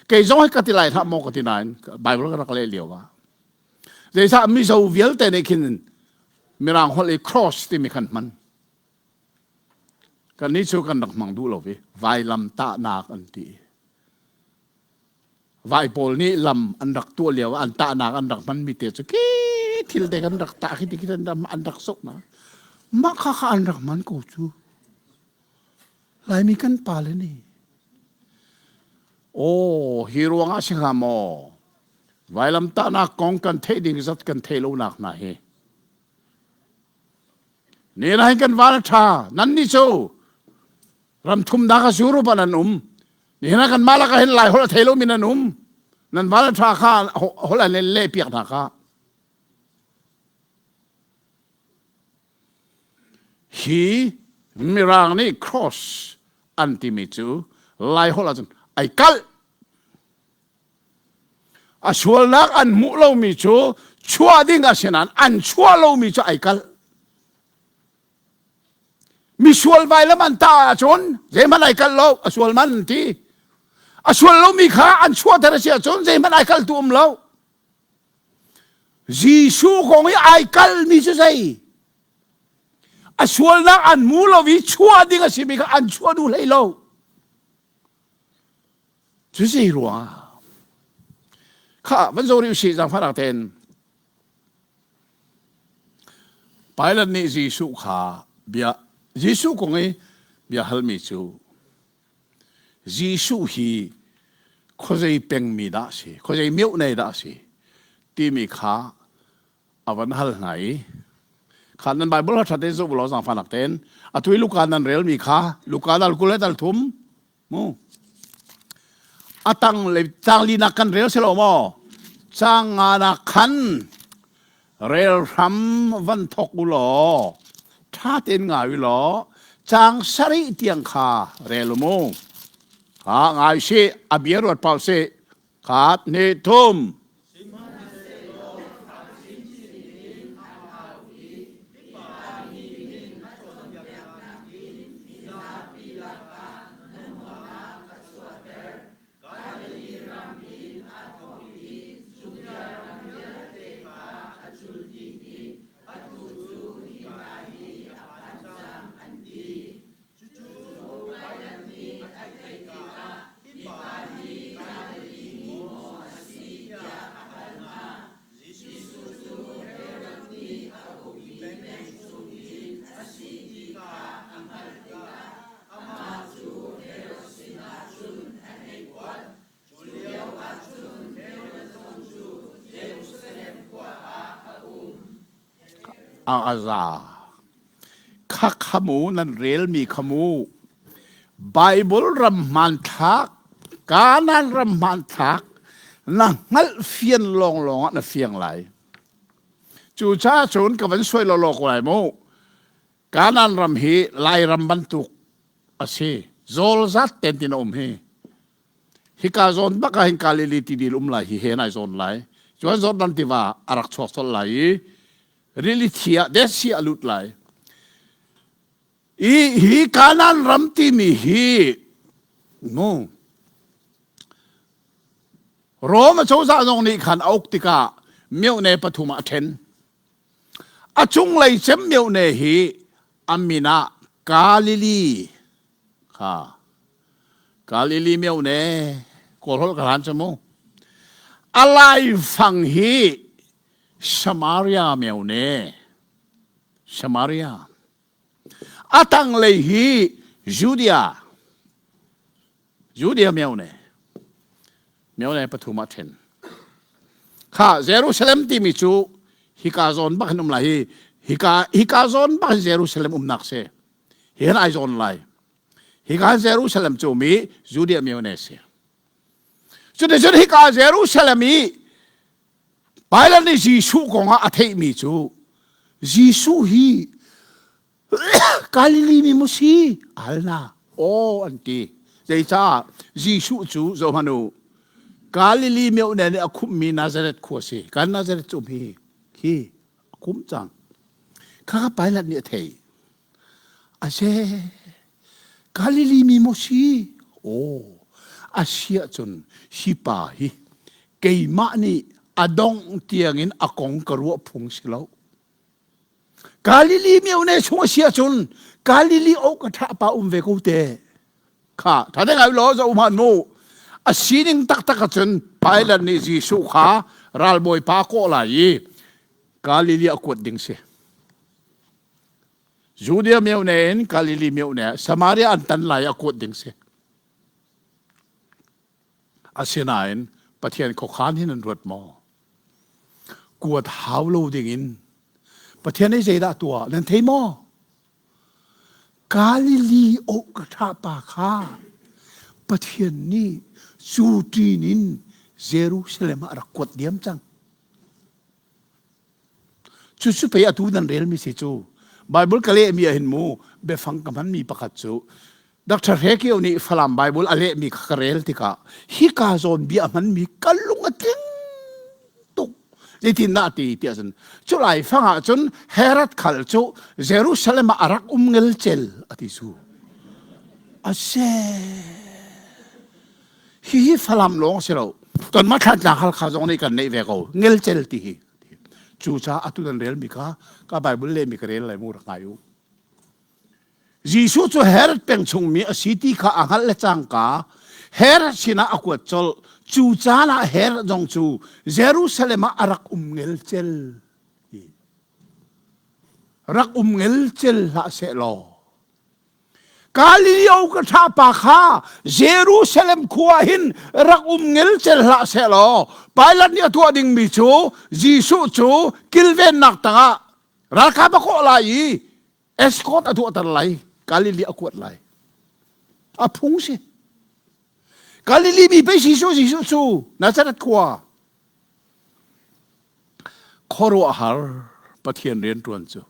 Kei zong hi ka ti lai hlah maw ka ti nain Bible ka rak leh lio ah. Zeicah Mizo vialte nih khin mirang holh i cross timi khan hman. Kannih cu kan rak hmang duh lo i vailam tahnak an ti. Vai pawl nih lam an rak tuah lio an tahnak an rak hmanmi te cu khi thil te kan rak tah khi ti khi an rak sok na mah kha kha an rak hman ko cu Laimi kan pa le nih aw hi ruang ah si hnga maw vailam tahnak kong kan theih ding zat kan theih lonak hna hi ni na hin kan van a ṭha nan nih cu ram thumnak a Europe ah nan um nihin ah kanmah lakah hin lai holh a thei lomi nan um nan van a ṭha kha holh an leh piak hna kha hi mirang nih cross an timi cu lai holh ahcun ai kalh a sualnak an hmuh lomi cu chuah ding a si nain an chuah lomi cu ai kalh Misual vailam an tah ahcun zeihmanh ai kalh lo, a sual man an ti. A sual lomi kha an chuahter a si ahcun zeihmanh ai kalhtu um lo. Jesuh kong i ai kalhmi cu zei? A sualnak an hmu lo i chuah ding a simi kha an chuah duh hlei lo. Cu zei ruangah? Kha van zo rih usih zaangfahnak tein. Pilate nih Jesuh kha bia Jesuh kong i bia halmi cu Jesuh hi khuazei pengmi dah a si, khuazei miohnei dah a si timi kha a van hal hna i kha nan Bible ha ṭha tein zoh law zaangfahnak tein atu i Luka nan relmi kha Luka dal 20 le dal thum Mu. A tang le cang linak kan rel si lo maw? Cang nga nak khan rel hram van thok u law ṭha tein ngai u law cang sarih tiang kha rel u mu. Ha ngai si a bia ruat pau si. Khat hnih thum. A za. Kha kha mu nan relmi kha mu. Bible ram hmanthlak, Kanaan ram hmanthlak na hngalh fian lawnglawng ah na fiang lai. Cucaah cun ka van suai lawlaw ko lai mu. Kanaan ram hi Lairam bantuk a si. Zawl zat ten tin a um hi. Hika zawn bak ah hin Galilee tidil um lai hi he nai zawn lai. Cuan Jordan tiva a rak chuak colh lai i rili thi ah Dead Sea a lut lai. I hi Kanaan ram timi hi mu Rom acozah zong nih khan a uk tikah myohne pathum ah a ṭhen. A cunglei cem myohne hi a min ah Galilee kha Galilee myohne Kawlholh ka hlan cu mu. A laifang hi Samaria myohne Samaria. A tanglei hi Judea Judea myone myone pathum ah ṭhen. Kha Jerusalem timi cu hika zawn bak hin um lai hi hika hika zawn bak hin Jerusalem umnak si. Hi hin ai zawn lai. Hika Jerusalem cu mi Judea myone si. Cuticun hika Jerusalem i Pilate nih Jesuh kong ah a theihmi cu Jesuh hi Galilee mi maw si? Al hna. Aw an ti. Zeicah Jesuh cu zohhmanh u. Galilee miohne nih a khumhmi Nazareth khua si. Kan Nazareth cu um hi hi a khumh cang. Kha Pilate nih a theih. Ase Galilee mi maw si? Aw a si ahcun hi pa hi keimah nih a dongh tiangin a kong ka ruah phung si lo. Galilee myone chung a si ahcun Galilee awk a ṭha pa um ve ko te. Kha ṭha te ngai law zo hmanh mu. A sining taktak ahcun Pilate nih Jesuh kha ralbawi pa kawh lai i Galilee a kuat ding si. Judea myone in Galilee myone Samaria an tan lai a kuat ding si. Asinain Pathian khuakhan hin an ruat maw? Kuat hau lo dingin Pathian nih zeidah tuah nan thei maw? Galilee oh ka ṭha pa kha Pathian nih cu ṭin in Jerusalem ah a rak kuat diam cang. Cucu pei atu nan relmi si cu. Bible ka lehmi ah hin mu biafang ka hmanmi pakhat cu Dr. Hre Kio nih Falam Bible a lehmi kha ka rel tikah hika zawn bia a hmanmi ka lung a tling tuk. Zeitin dah ti tiah cun cu lai fang ah cun Herod khal cu Jerusalem ah a rak um ngelcel a ti cu. A se. Hihi Falam lawng si lo. Kanmah Thlantlang Halkha zong nih kan neih ve ko. Ngelcel ti hi. Cucaah atu nan relmi kha ka Bible lehmi ka rel lai mu rak ngai u. Jesuh cu Herod peng chungmi a si ti kha a hngalh le cangka Herod sinah a kuat colh. Cu caan ah Herod zong cu Jerusalem ah a rak um ngelcel. Rak um ngelcel hlah seh law Galileo ka ṭha pa kha Jerusalem khua hin rak um ngelcel hlah seh law Pilate nih a tuah dingmi cu Jesuh cu kilvennak tangah ralkap a kawh lai i escort a tuahter lai Galilee a kuat lai a phung si Galilee mi pei Jesuh Jesuh cu Nazareth khua khuaruahhar Pathian rianṭuan cu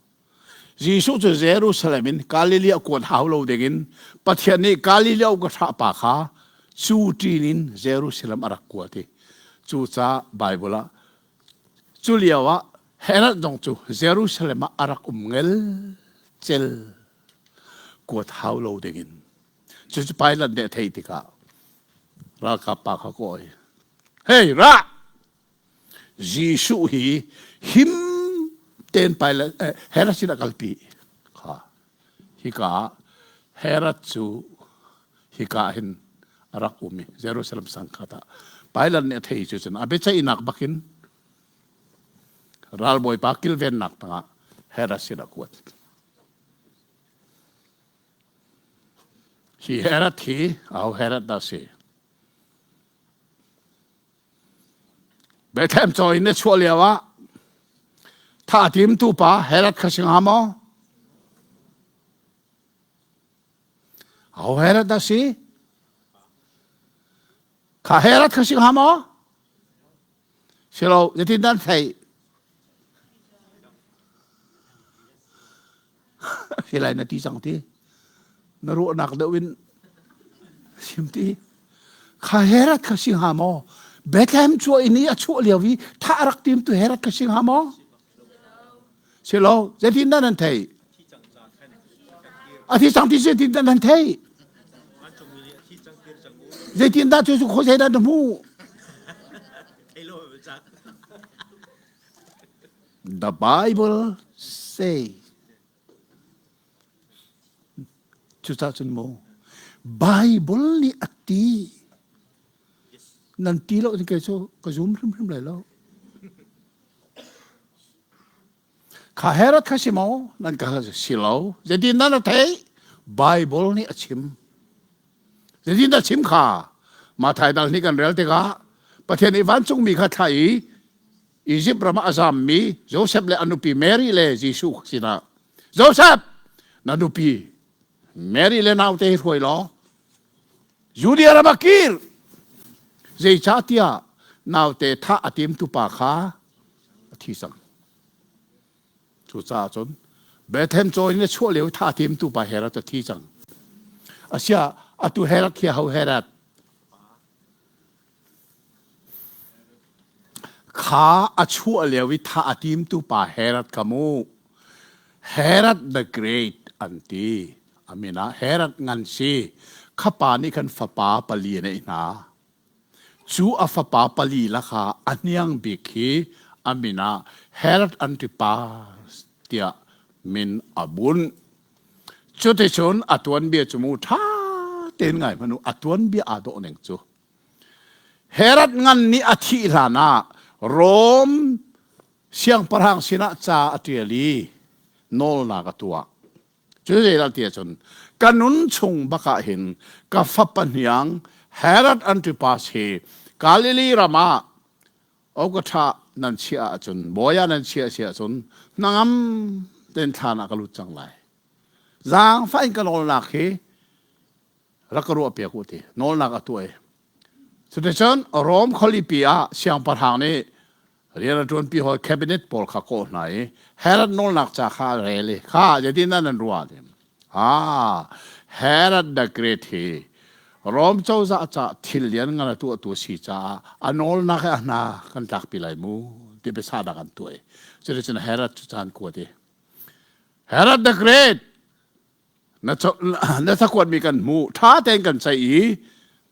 Jesuh cu Jerusalem in Galilee a kuat hau lo dingin Pathian nih Galilee ka thlah pa kha cu ṭin in Jerusalem a rak kuat i cucaah Bible ah cu lio ah Herod zong cu Jerusalem ah a rak um ngelcel kuat hau lo dingin cucu Pilate nih a theih tikah ralkap pa kha kawi hey ra Jesuh hi him tein Pilate eh, Herod sin a kalpi kha hika ah Herod cu hika hin a rak um i Jerusalem sangkhat ah Pilate nih a thei cu cun a biaceihnak bakin ralbawipa kilvennak tangah Herod sin a kuat. Hi Herod hi aho Herod dah si? Bethlehem caw in na chuah lio ah thah a timtu pa Herod kha si hnga maw? Aho Herod dah si? Kha Herod kha si hnga maw? Si lo, zeitin dah an theih? Si lai na ti cang ti. Na ruahnak deuh in sim ti. Kha Herod kha si hnga maw? Bethlehem chuah in i a chuah lio i thah a rak tim tu Herod kha si hnga maw? Si lo, zeitin dah nan theih? A thi cang ti zeitin dah nan theih? Zeitin dah cu khawi zei dah na hmuh? The Bible say. Cucaah cun mu Bible nih a ti. Nan ti lo kei cu ka zum hrimhrim lai lo. Kha Herod kha si maw? Nan ka si lo. Zeitin nan a theih? Bible nih a chim. Zeitin dah chim kha? Mathai dal nih kan rel tikah Pathian nih vancungmi kha thlah i Izipt ram ah a zammi Josef le a nupi Mary le Jesuh sinah Josef na nupi Mary le naute hi hruai law Judea ram ah kir zeicahtiah naute thah a timtu pa kha a thi cang. Cucaah cun Bethlehem caw in a chuah lio thah a timtu pa Herod a thi cang. Asiah atu Herod khi ho Herod? Kha a chuah lio i thah a timtu pa Herod kha mu Herod the Great an ti. A min ah Herod ngan si. Kha pa nih khan fapa pali a neih hna. Cu a fapa pali lakah a hniang bik hi a min ah Herod Antipas tiah min a bunh. Cuticun a tuanbia cu mu ṭha tein ngai hmanh u, a tuanbia aa dawh ning cu. Herod ngan nih a thih hlan ah Rom siangpahrang sinah ca a ṭial i nawlnak a tuah. Cu zeidah ti ahcun ka nun chung bak ah hin ka fapa hniang Herod Antipas hi Galilee ram ah Oka nan chiah ahcun bawi ah nan chiah si ahcun hnangam tein thlan ah ka lut cang lai. Zaangfah in ka nawlnak hi rak ka ruah piak u ti nawlnak a tuah i cuticun Rom khualipi ah siangpahrang nih rian a ṭuanpi hawi cabinet pawl kha kawh hna i Herod nawlnak ca kha a rel i kha zeitin dah nan ruah ti ah Herod the Great hi Rom cozah ca thil lian ngan a tuahtu a si caah a nawlnak he a hna kan tlakpi lai mu ti biasahnak an tuah i cuticun Herod cu caan kuat i Herod the Great Na, na cakuatmi kan hmuh, ṭha tein kan ceih i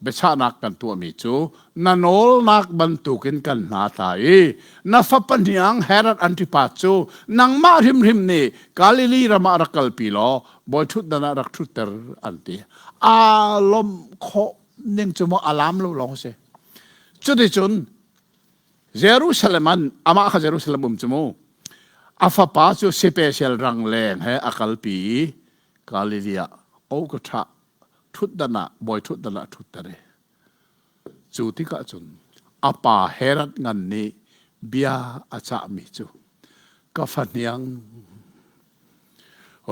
biachahnak kan tuahmi cu na nawlnak bantukin kan hna tla i na fapa hniang Herod Antipas cu nangmah hrimhrim nih Galilee ram ah rak kalpi law bawi ṭhutdan ah rak ṭhutter an ti. Aa lawmh khawh ning cu maw a laam lo lawng a si. Cuticun Jerusalem an amah kha Jerusalem um cu mu a fapa cu special rangleng he a kalpi i Galilee ah o ka ṭha ṭhutdan ah bawi ṭhutdan ah ṭhutter i cu tikah cun a pa Herod ngan nih bia a cahmi cu ka fahniang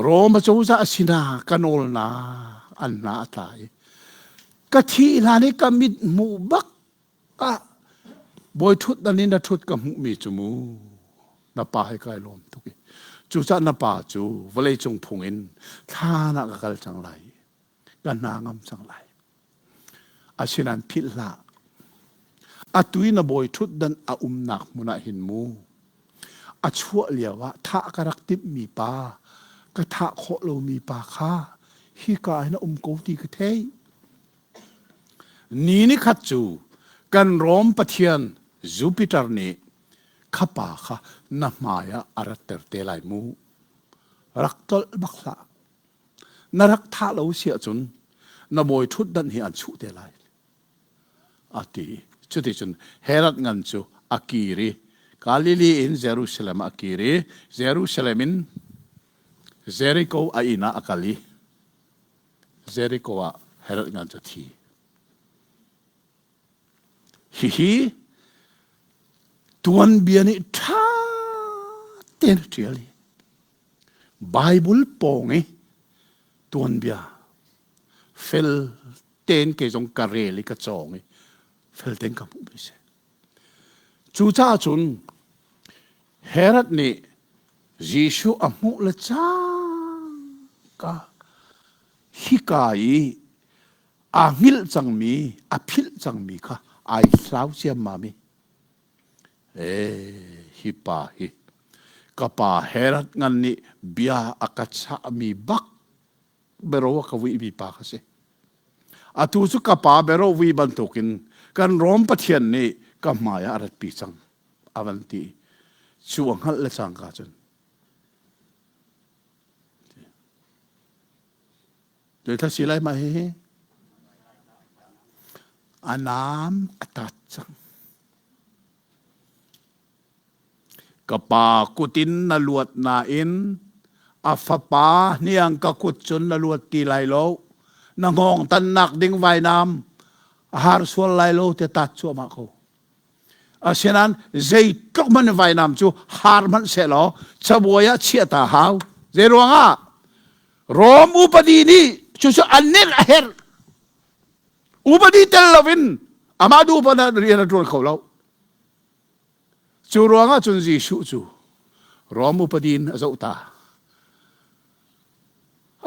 Rom acozah sinah ka nawlnak an hna a tla i ka thih hlan i ka mit hmuh bak ah bawi ṭhutdan in na ṭhut ka hmuhmi cu mu na pa he kai lawm tuk i cucaah na pa cu vawleicung phung in thlan ah ka kal cang lai ka hna ngam cang lai asinain philh hlah atu i na bawi ṭhutdan a umnak hmun ah hin mu a chuah lio ah thah ka rak timhmi pa ka thah khawh lomi pa kha hika hin a um ko ti ka theih Ni nikhat cu kan Rom pathian Jupiter nih kha pa kha na hmai ah a ratter te lai mu. Rak tolh bak hlah. Na rak thah lo si ahcun na bawi ṭhutdan hi an chuh te lai. A ti. Cuticun Herod ngan cu a kir i Galilee in Jerusalem ah a kir i Jerusalem in Jericho a inn ah a kal i Jericho ah Herod ngan cu a thi. Hihi tuanbia nih ṭha tein a ṭial i Bible pawng i tuanbia fel tein kei zong ka rel i ka cawng i fel tein ka hmuhmi si. Cucaah cun Herod nih Jesuh a hmuh le cangka hika i aa hngilh cangmi, a philh cangmi kha ai hlau ciammam i ee hi pa hi ka pa Herod ngan nih bia a ka chahmi bak. bero a ka vuimi pa kha si. Atu cu ka pa bero vui bantukin kan Rom Pathian nih ka hmai ah a ratpi cang a van ti. Cu a hngalh le cangka cun Zeithla si lai mah hihi? A naam a tat cang. Ka pa kut in na luat nain a fapa hniang ka kut cun na luat ti lai lo. Na hngawng tannak ding vainam a har sual lai lo ti tat cuahmah ko. Asinain zeitluk hmanh vainam cu har hmanh sehlaw cabuai ah chiah ta hau. Zei ruangah? Rom upadi nih cucu an nek a herh. Upadi tel loin amah duh paoh rian a ṭuan kho lo. Cu ruangah cun Jesuh cu Rom upadi in a zoh ta.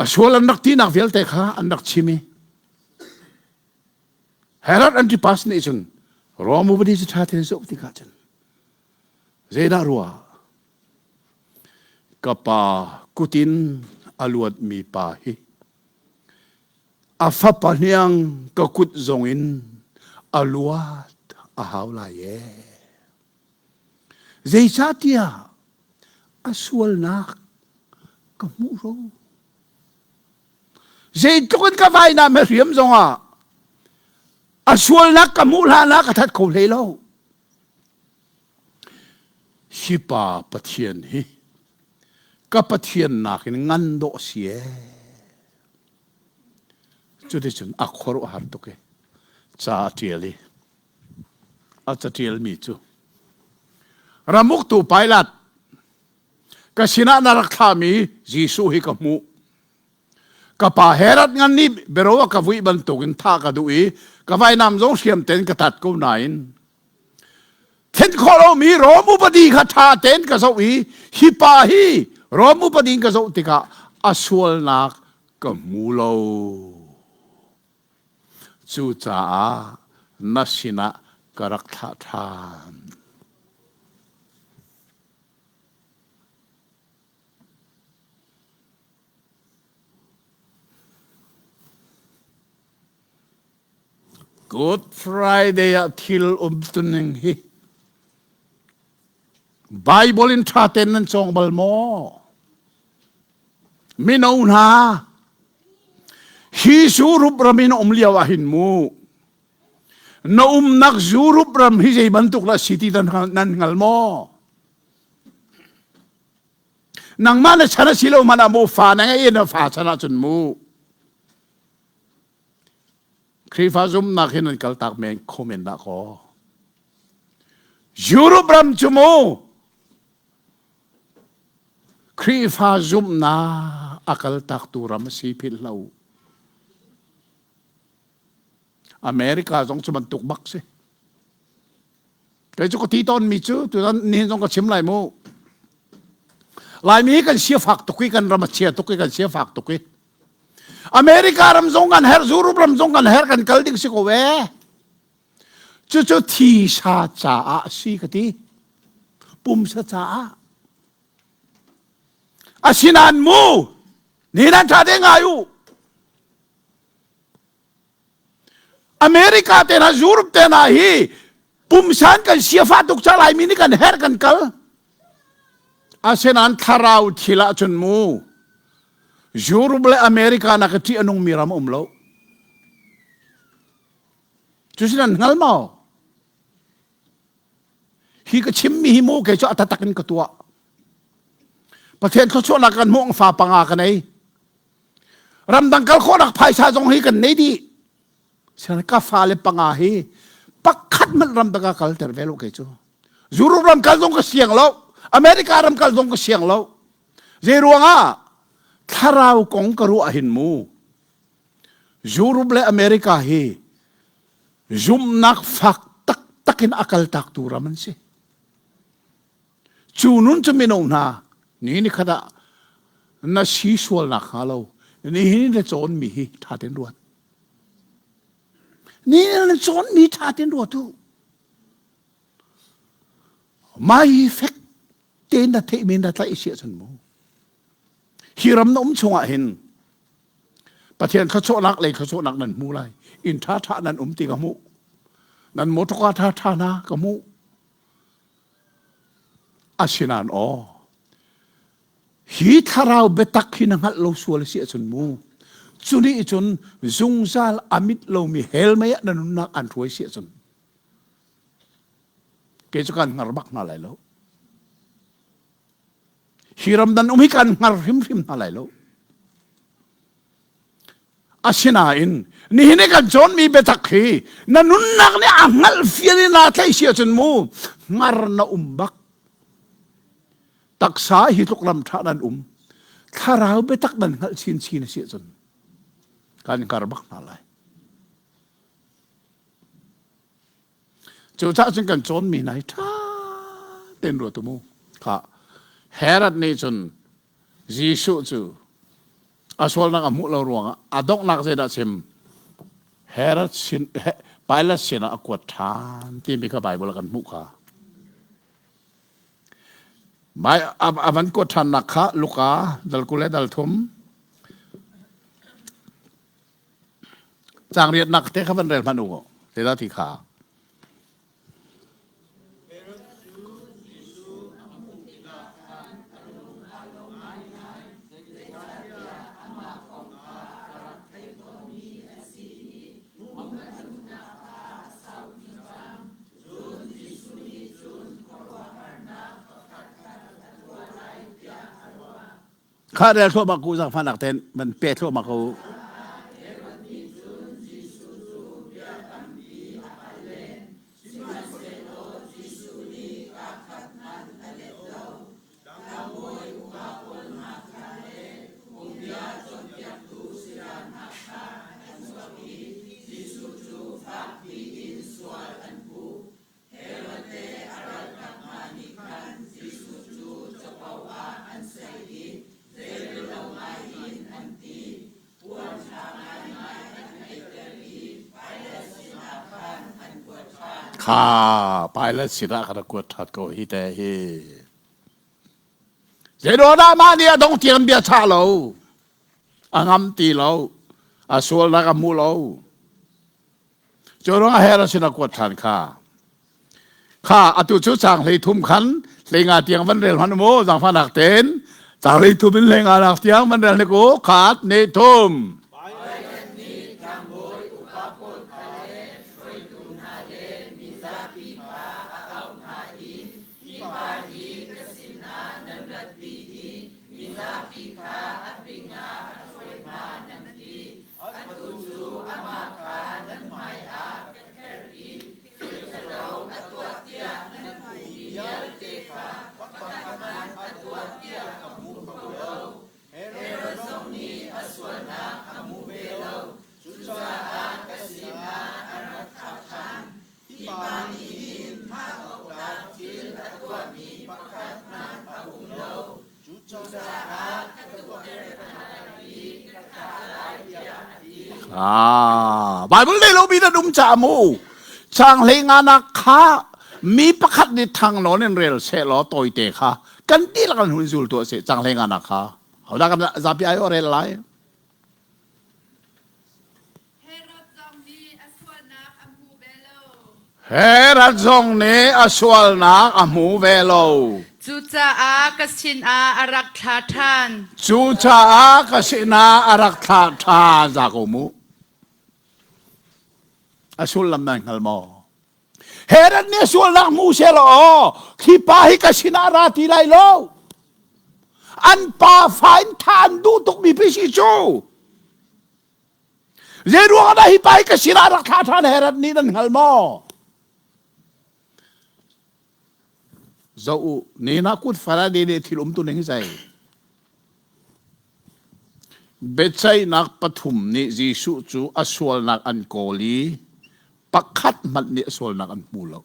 A sual an rak tinak vialte kha an rak chim i Herod Antipas nih cun Rom upadi cu ṭha tein zoh tikah cun zeidah ruah ka pa kutin a luatmi pa hi a fapa hniang ka kut zongin a luat a hau lai ee. Zeicahtiah a sualnak ka hmuh ro. Zeitluk in ka vainam he hriam zongah a sualnak ka hmuh hlan ah ka that kho hlei lo. Hi pa Pathian hi ka Pathian nakin ngan dawh si ee. Cuticun a khuaruahhar tuk i ca a ṭial i a caṭialmi cu ramuktu Pilat ka sinah na rak thlahmi Jesuh hi ka hmuh. Ka pa Herod ngan nih bero a ka vuih bantukin thah ka duh i ka vainam zong hriam tein ka tat ko nain then khawh lomi Rom upadi kha ṭha tein ka zoh i hi pa hi Rom upadi in ka zoh tikah a sualnak ka hmu lo. Cucaah na sinah ka rak thlah ṭhan. Good Friday ah thil umtuning hi Bible in ṭha tein nan cawng bal maw? Mino hna, hi Europe ram in um lio ah hin mu, na umnak Europe ram hi zei bantuk dah si ti nan hngal maw? Nangmah na chan a si lo hmanh ah mu fa na ngei na fa chan ahcun mu Khrihfa zumhnak hin an kaltak men kho men dah kaw Europe ram cu mu Khrihfa zumhnak a kaltaktu ram a si philh lo America zong cu bantuk bak si Kei cu ka ti tawnmi cu tutan nihin zong ka chim lai mu. Laimi hi kan sia fak tuk i kan ram a chia tuk i kan sia fak tuk i America ram zong kan herh Europe ram zong kan herh kan kal ding si ko ee. Cucu thisa caah si ka ti. Pumsa caah. Asinain mu ni nan ṭha te ngai u. America te hna Europe te hna hi pumsan kan siafa tuk ca Laimi nih kan herh kan kal. Asinain thlarau thil ahcun mu Europe le America nak ṭih a nungmi ram um lo. Cusin an hngal maw? Hi ka chimmi hi mu kei cu a taktak in ka tuah. Pathian thluachuahnak kan hmuh fa panga ka nei. Ramdang kal khawhnak phaisa zong hi kan nei dih. Sian ka fale panga hi pakhat hmanh ramdang ah kalter ve lo kei cu. Europe ram kal zong ka siang lo. America ram kal zong ka siang lo. Zei ruangah thlarau kong ka ruah hin mu. Europe le America hi zumhnak fak taktak in a kaltak tu ram an si. Cu nun cu mino hna ni ni khat ah na si sualnak hnga lo nihin na cawnmi hi ṭha tein ruat. Ni na cawnmi ṭha tein ruat u. Mai fek tein na theihmi na tlaih si ahcun mu. Hi ram na um chungah hin. Pathian thluachuahnak lei thluachuahnak nan hmu lai. Inn ṭhaṭha nan um ti ka hmuh. Nan motorka ṭhaṭha hna ka hmuh. Asinain aw, hi thlarau biatak hi na hngalh lo sual a si ahcun mu, cu nih cun zungzal a mit lomi hell mei ah na nunnak an hruai si ahcun kei cu kan hngar bak hna lai lo. Hi ram nan um hi kan hngar hrimhrim hna lai lo. Asinain nihin i kan cawnmi biatak hi na nunnak nih a hngalh fian in naa tlaih si ahcun mu hngar na um bak. Taksa hi tluk lam ṭha nan um. Thlarau biatak nan hngalh chinchin a si ahcun kan hngar bak hna lai. Cucaah cun kan cawnmi hna hi ṭha tein ruat u mu. Kha Herod nih cun Jesuh cu a sualnak a hmuh lo ruangah a donghnak zeidah chim Herod sin Pilate sinah a kuat ṭhan timi kha Bible ah kan hmuh kha. A van kuat ṭhannak kha Luka dal 20 le dal thum Caang riatnak te kha van rel hmanh u. Zeidah ti kha? Kha rel thluahmah ku zaangfahnak ten van pe thluahmah ko. Herod le a ralkap hna nih khan Jesuh cu capo ah an saih i zeirello ngaiin an ti. Puan ṭha ngaingai an aihter i Pilat sinah khan an kuat ṭhan. Kha Pilat sinah khan a kuat ṭhan ko hi te hi. Zeiruangah mah nih a dong tiang bia chah lo, a ngam ti lo, a sualnak a hmu lo. Cu ruangah Herod sin a kuat ṭhan kha. Kha atu cu caang 33 khan 15 tiang van rel hmanh mu zaangfahnak tein caang 33 in 15 nak tiang van rel hnik u khat ni thum. Pilate nih tlangbawi upa pawl kha le hruaitu hna le mizapi kha a auh hna i hi pa hi ka sinah nan ratpi i mizapi kha a pingah a hruai hna nan ti. Atu cu amah kha nan hmaiah ka kherh i thil ṭhalo a tuah tiah nan hmuhmi vialte kha pakhat hmanh a tuah tiah ka hmu kho lo. Herod zong nih a sualnak a hmu ve lo, cucaah ka sinah a rak thlah ṭhan. Hi pa nih hin thah awktlak thil a tuahmi pakhat hmanh a um lo. Cucaah ka tuahter hna lai i ka thah lai tiah a ti. Ah, Bible nei lomi nan um caah mu caang 15 nak kha mi pakhat nih thang nawn in rel seh law tawite kha kan dihlak an hun zul tuah seh caang 15 nak kha hodah kan zapi ai rel lai Herod zong nih a sualnak a hmu ve lo. Herod zong nih a sualnak a hmu ve lo. Cucaah ka sinah a rak thla ṭhan. Cucaah ka sinah a rak thlah ṭhan za ko mu. A sullam nan hngal maw? Herod nih a sualnak hmu seh law aw, khi pa hi ka sinah ra ti lai lo. An pa fa in thah an duh tukmi pi si cu. Zei ruangah dah hi pa hi ka sinah rak thlah ṭhan Herod nih nan hngal maw? Zoh u, ni na kut Faraday nih thil umtu ning hi zei? Biaceihnak pathum nih Jesuh cu a sualnak an kawl i pakhat hmanh nih a sualnak an hmu lo.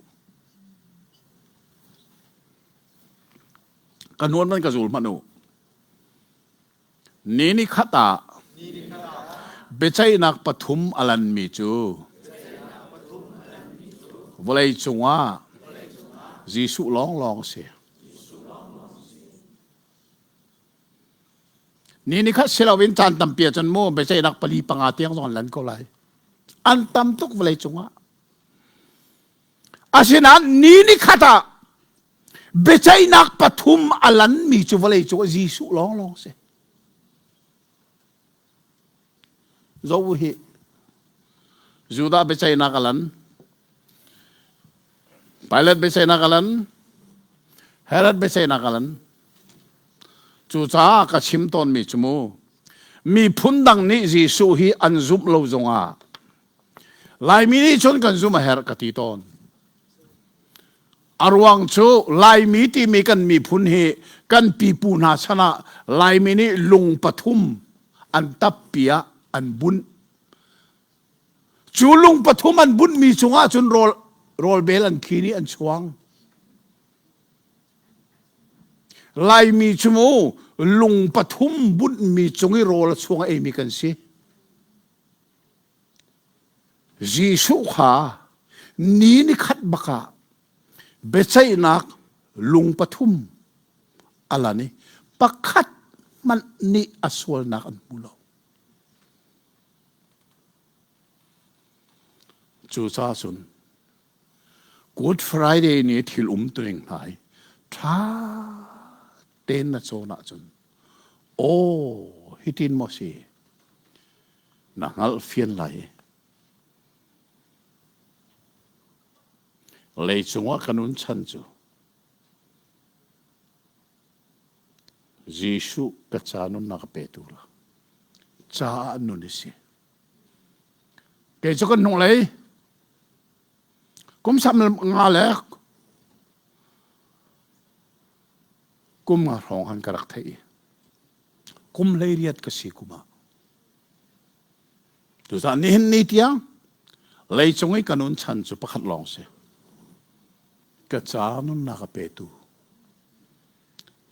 Ka nuan man ka zul hmanh u. Ni nikhat ah biaceihnak pathum a lanmi cu vawlei cungah Jesuh lawnglawng a si. Ni ni khat si loin caan tampi ahcun mu biaceihnak pali panga tiang zong an lan ko lai. An tam tuk vawlei cungah. Asinain ni ni khat ah biaceihnak pathum a lanmi cu vawlei cung ah Jesuh lawnglawng si. Zoh hi Judah biaceihnak a lan. Pilate biaceihnak a lan. Herod biaceihnak a lan. Cucaah ka chim tawnmi cu mu miphun dang nih Jesuh hi an zumh lo zongah Laimi nih cun kan zumh a herh ka ti tawn. A ruang cu Laimi timi kan miphun hi kan pipu hna chan ah Laimi nih lung pathum an tappi ah an bunh. Cu lung pathum an bunhmi cungah cun rawl, rawlbel an khin i an chuang. Laimi cu mu lung pathum bunhmi cung i rawl a chuang a eimi kan si. Jesuh kha ni nikhat bak ah biaceihnak lung pathum a lan i pakhat hmanh nih a sualnak an hmu lo. Cucaah cun Good Friday ni thil umtuning hna hi ṭha tein na cawn ahcun aw hitin maw si na hngalh fian lai. Leicung ah kan un chan cu Jesuh ka ca nunnak a petu la caah nun i si. Kei cu kan hnunglei kum sam nga le kum nga hrawng han ka rak theih i kum hleiriat ka si kum ah Tuzaan nihin ni tiang leicung i ka nun chan cu pakhat lawng si. Ka ca nunnak a petu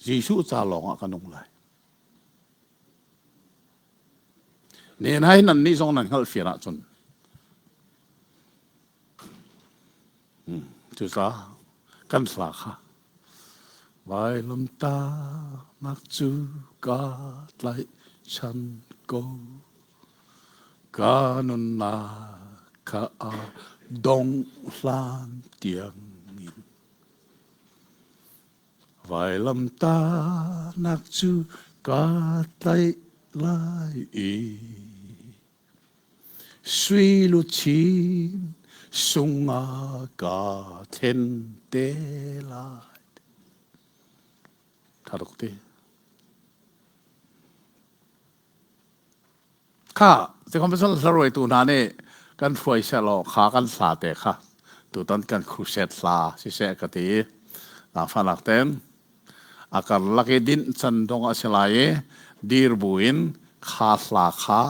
Jesuh ca lawng ah ka nung lai. Nen hai nan nih zong nan hngalh fian ahcun Cucaah kan hla kha vailamtahnak cu ka tlaihchan ko. Ka nunnak kha a dongh hlan tiangin. Vailamtahnak cu ka tlaih lai i Sui luchin sungah ka thlen te lai. Tha tuk ti. Kha, tikhom pasal hlaruaitu hna nih kan hruai selaw kha kan hla te kha tutan kan crusade hla siseh ka ti. Zaangfahnak ten. A karlak i dinh can dong a si lai i dir buin kha hla kha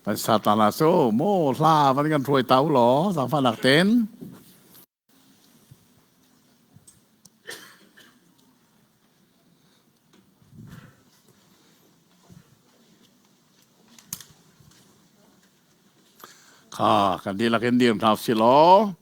kan satana cu mu hla van kan hruai ta u law zaangfahnak tein. Kha kan dihlak in dir hna usih law.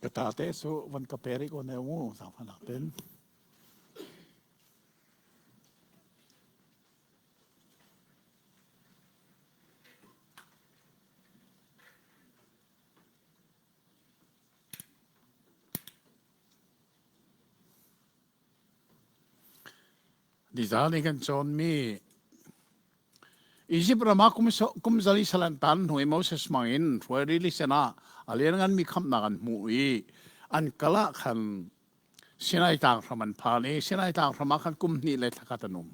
Ka ta te su van ka pe rih ko ne mu zaangfahnak ten. Nizan i kan cawnmi Izipt ram ah kum zali sal an tan hnu i Moses hmang in hruai rili sen ah a liannganmi khamhnak an hmuh i an kal ah khan Sinai tlang hram an phan i Sinai tlang hram ah khan kum hnih le thla khat an um.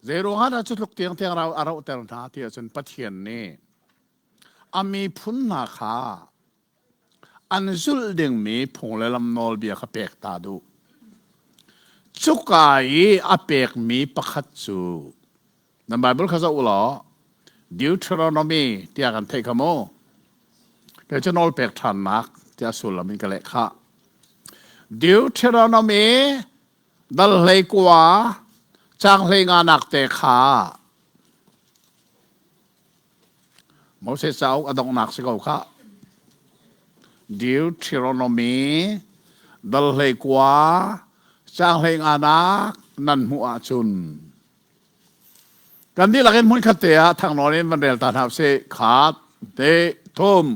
Zeiruang ah dah cu tluk tiangtiang a rauhter hna ti ahcun Pathian nih a miphun hna kha an zulh dingmi phung le lam nawlbia kha pek ta duh. Cuka i a pekmi pakhat cu nan Bible kha zoh u law Deuteronomy tiah kan theih kha mu. Kei cu nawl pek ṭhannak tiah sullam in ka leh khah. Deuteronomy dal hlei kua caang hlei nganak te kha Moses cauk a donghnak si ko khah. Deuteronomy dal hlei kua caang hlei nganak nan hmuh ahcun kan dihlak in hmunkhat te ah thangnawn in van rel ta hna usih. Khat, te, thum.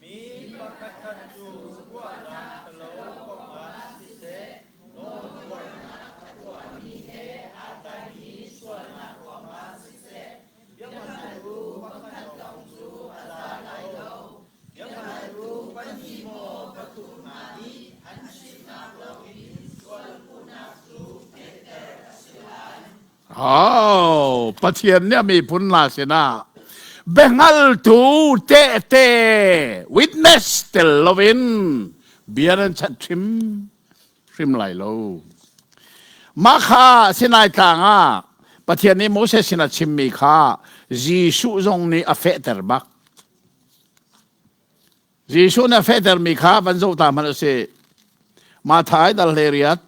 Mi pakhatkhat cu ruahnak ṭhalo kongah siseh, nawlbuarnak a tuahmi he aa tlaimi sualnak ruangah siseh, Biahaltu pakhat lawng cu a za lai lo. Biahaltu pahnih maw pathum hna nih an chimnak lawngin sualpuhnak cu fehter a si lai. Oh, Pathian nih a miphun hna sinah biahngaltu tehte witness tel loin bia nan chanh hrim hrim lai lo. Mah kha Sinai tlang ah Pathian nih Moses sin a chimmi kha Jesuh zong nih a fehter bak. Jesuh nih a fehtermi kha van zoh ta hmanh u sih. Mathai dal hlei riat.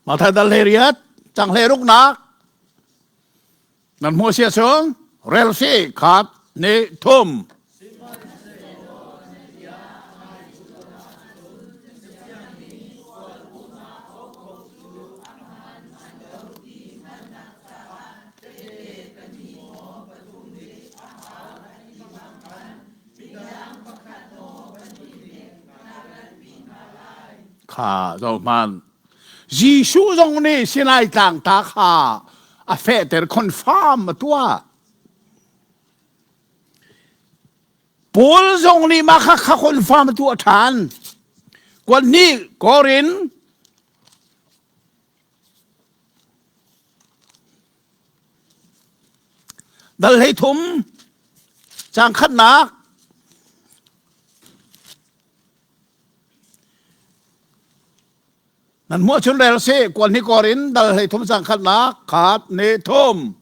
Mathai dal hlei riat, cang hlei ruknak. Nan hmuh sia chung rel si khat ni thum. Kha zohhmanh. Jesuh zong nih Sinai tlang ta kha a fehter confirm a tuah. Paul zong nih mah kha kha confirm a tuah ṭhan. Kuan hnih Korin dal hlei thum cang khatnak Nan hmuh chun rel si kuan hi kor in dal hlei thum sang khatnak khat ne thum.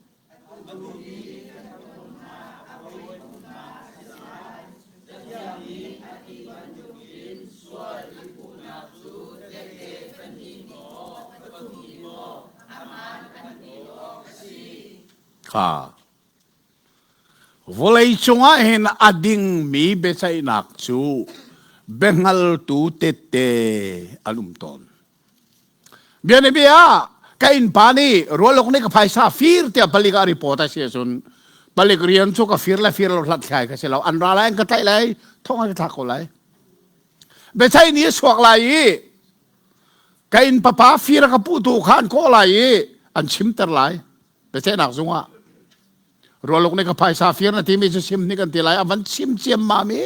Kha. Vawleicung ah hin a dingmi biaceihnak cu biahngaltu tette an um tawn. Bianabia ah ka innpa nih rualuk nih ka phaisa fir tiah palik ah report a si ahcun palik rian cu ka fir le fir lo hlathlai ka si lo. An ra lai an ka tlaih lai thong an ka thlak ko lai. Biaceih ni a chuak lai i ka inn papa fir a ka puhtu kha an kawh lai i an chimter lai. Biaceihnak zung ah rualuk nih ka phaisa fir na timi cu sim nih kan ti lai a van chim ciammam i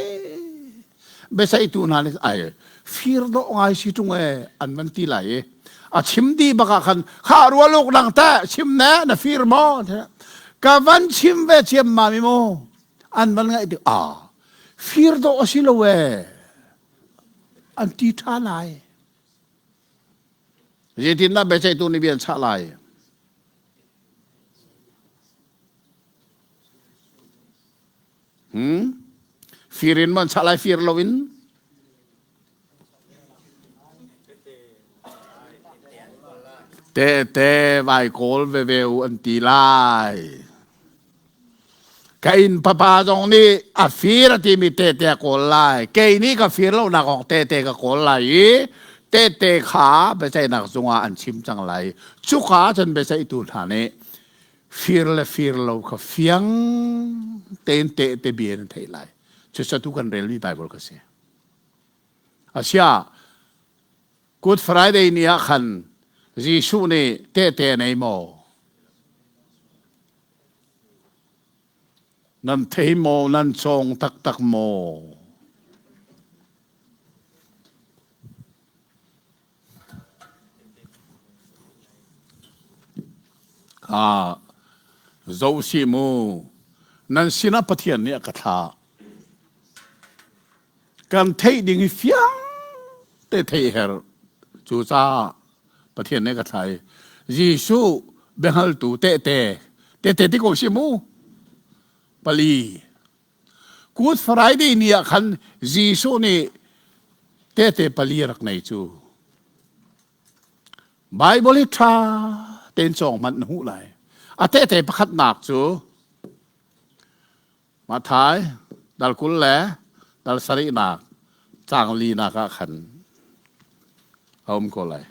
biaceihtu hna nih ai fir dawh ngai si ṭung e an van ti lai i a chim dih bak ah khan kha rualuk nang teh chim ne na fir maw ka van chim ve ciammam i mu an van ngaih tik a fir dawh a si lo e an ti ṭha lai Zeitindah biaceihtu nih bia an chah lai? Hmm? Fir in maw an chah lai fir loin? Tehte vai kawl veve u an ti lai. Ka inn papa zong nih a fir a timi tehte a kawl lai. Kei nih ka fir lonak kong tehte ka kawl lai i tehte kha biaceihnak zungah an chim cang lai. Cuka cun biaceihtu hna nih fir le fir lo kha fiang tein tehte bia in an theih lai. Cucu tu kan relmi Bible ka si. Asia Good Friday ni ah khan Jesuh nih tehte nei maw? Nan thei maw? Nan cawng taktak maw? Ah, zoh si mu. Nan sinah Pathian nih a ka thlah. Kan theih ding hi fiang te theih her. Cucaah Pathian nih ka thlah i Jesuh biahngaltu tehte tehte ti ko si mu pali Good Friday ni ah khan Jesuh nih tehte pali rak nei cu Bible hi ṭha tein cawng hmanh na hmuh lai. A tehte pakhatnak cu Matthai dal 20 le dal sarihnak caang linak ah khan a um ko lai.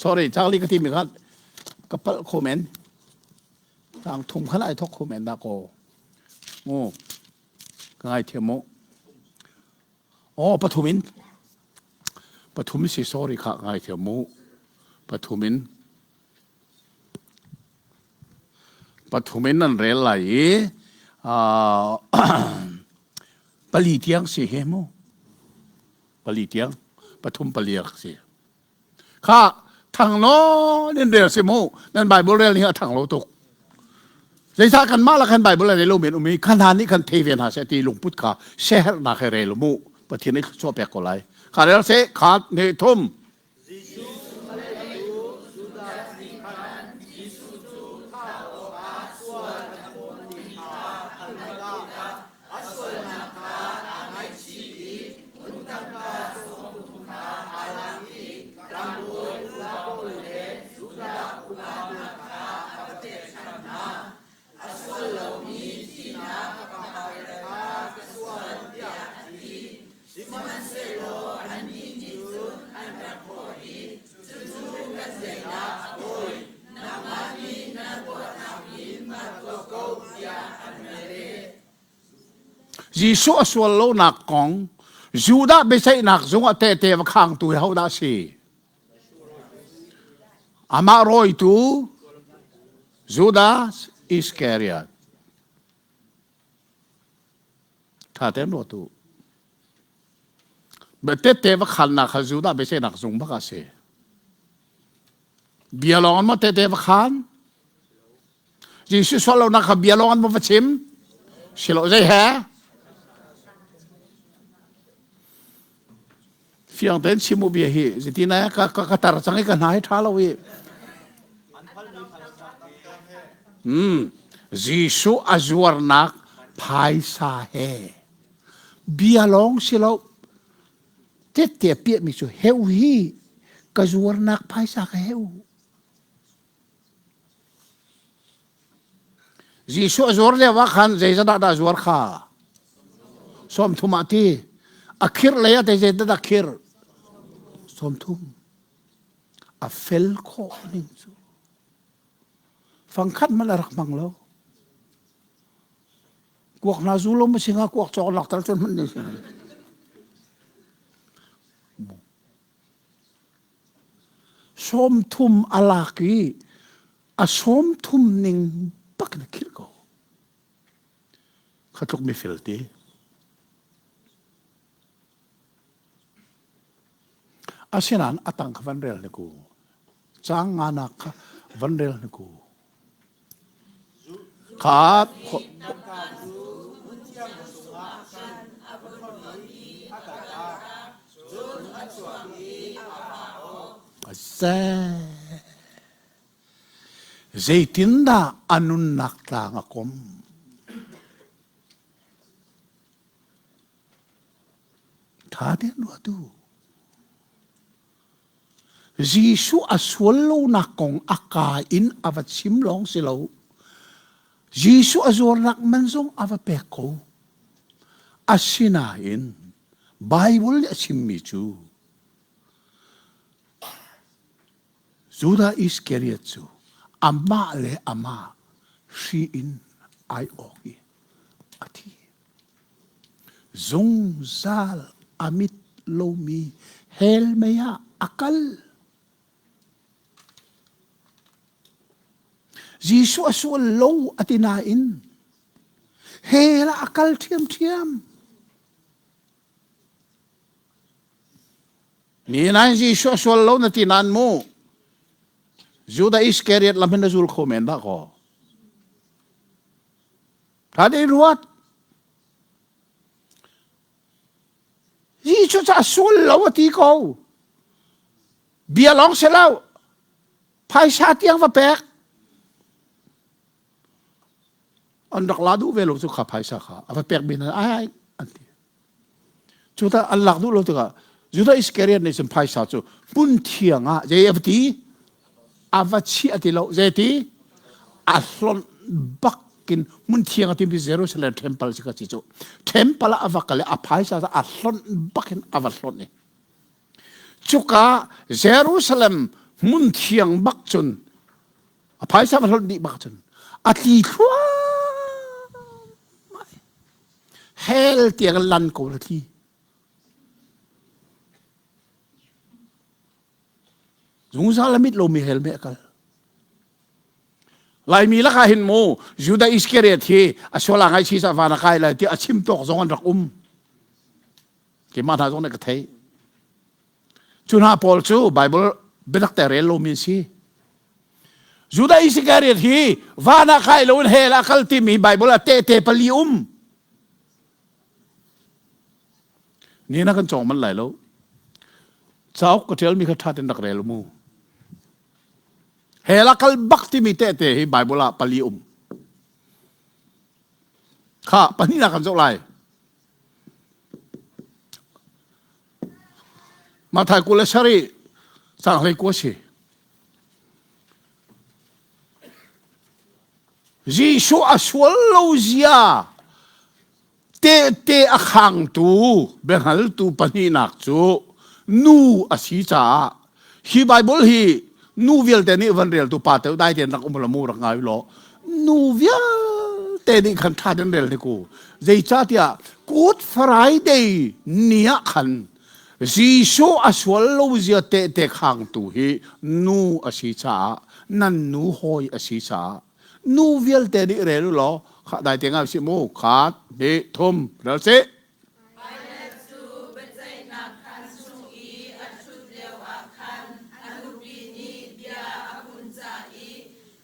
Sorry, caang li ka timi kha ka palh kho men. Caang thum khan ai thok kho men dah kaw. Mu ka ngaithiam mu. Oh, pathum in. Pathum si sorry kha ngaithiam mu. Pathum in. Pathum in nan rel lai i pali tiang si he mu. Pali tiang. Pathum pali rak si. Kha thang nawn in rel si mu. Nan Bible rel ning a thang lo tuk. Zeicah kanmah la khan Bible a rel lo men um i kha hna nih khan thei ve hna seh ti lungput kha siaherhnak he rel mu. Pathian nih thluachuah pek ko lai. Kha rel seh khat hnih thum. Jesuh a leitu Judas nih khan Jesuh cu thah awkah sual a phawt ti kha a hngalh tikah a sualnak kha aa ngaihchih i phun tangka 30 kha aa lak i tlangbawi upa pawl le Judah upa hna kha a va pek ṭhan hna. A sual lomi thihnak a ka hauter kha ka sual tiah a ti. Sihmanhsehlaw annih nih cun an rak thawh i, Cucu kan zeidah a pawi? Nangmah nih na tuahnak in rak tuah ko, tiah an ka leh. Jesuh a sual lonak kong Judah biaceihnak zung ah tehte va khangtu hi hodah a si? Amah rawitu Judas Iskariot. Tha tein ruat u. Tehte va khannak kha Judah biaceihnak zung bak a si. Bia lawng in maw tehte va khan? Jesuh sual lonak kha bia lawng an va chim? Si lo zei he? Fiang tein chim u bia hi zeitin ai ka ka ka tar cang i ka hna hi ṭha lo i. Hmm. Jesuh a zuarnak phaisa he bia lawng si lo tette piahmi cu heu hi ka zuarnak phaisa ka heu. Jesuh a zuar lio ah khan zeizat dah a zuar kha? 30 ah ti. A khirh lei ah zeizat dah khirh? 30. A fel khawh ning cu. Fangkhat hmanh a rak hmang lo. Kuak hna zu lo ma singa kuak cawk lak tal cun hmanh ni. 30 a lak i a 30 ning bak in a khirh ko. Kha tluk mifel te. Asinain a tang kha van rel hnik u. Caang nganak kha van rel hnik u. Kha Zeitindah a nunnak tlang a kom? Ṭha tein ruat u. Jesuh a sual lonak kong a ka in a va chim lawng si lo. Jesuh a zuarnak man zong a va pek ko. Asinain Bible nih a chimmi cu Judah Iskariot cu amah le amah hri in ai awk i a thi. Zungzal a mit lomi hell mei ah a kal. Jesuh a sual lo a ti nain hell ah a kal ṭhiamṭhiam. Ni nain Jesuh a sual lo na ti nain mu Judah Iskariot lam hin na zul kho men dah kaw. Ṭha tein ruat. Jesuh cu a sual lo a ti ko. Bia lawng si lo. Phaisa tiang va pek. An rak la duh ve lo cu kha phaisa kha. A va pek mi hna ai ai an ti. Cu ta an lak duh lo tikah Judah Iskariot nih cun phaisa cu hmun thiang ah zei a va ti? A va chiah ti lo. Zei ti? A hlonh bak in hmun thiang a timi Jerusalem temple si ka ci cu. Temple ah a va kal i a phaisa a hlonh bak in a va hlonh i. Cuka Jerusalem hmun thiang bak cun a phaisa va hlonh dih bak cun a tli thluahmah hell tiang lan ko la tli zungzal a mit lomi hell me a kal Laimi lakah hin mu Judah Iskariot hi a sual a ngai chi sa van a kai lai ti a chim tawk zong an rak um keimah hna zong nih ka thei Cu hna pawl cu Bible biatak te rel lomi an si. Judah Iscariot hi van ah kai loin hell ah kal timi Bible ah tehte pali um. Ni na kan cawng man lai lo. Cauk ka ṭialmi kha ṭha tein rak rel mu. Hell ah kal bak timi tehte hi Bible ah pali um. Kha pahnihnak kan zoh lai. Mathai 27 caang 19 si. Jesuh a sual lo zia tehte a khangtu biahngaltu pahnihnak cu nu a si caah hi Bible hi nu vialte nih van reltu pa te dai tein rak um la mu rak ngai law nu vialte nih khan ṭha ten rel ni ku zeicahtiah Good Friday ni ah khan Jesuh a sual lo zia tehte khangtu hi nu a si caah nan nu hawi a si caah nu vialte nih rel u law kha dai te ngai si mu khat hnih thum rel si Pilat cu biaceihnak khaan chung i a ṭhut lioah khan a nupi nih bia a hun cah i,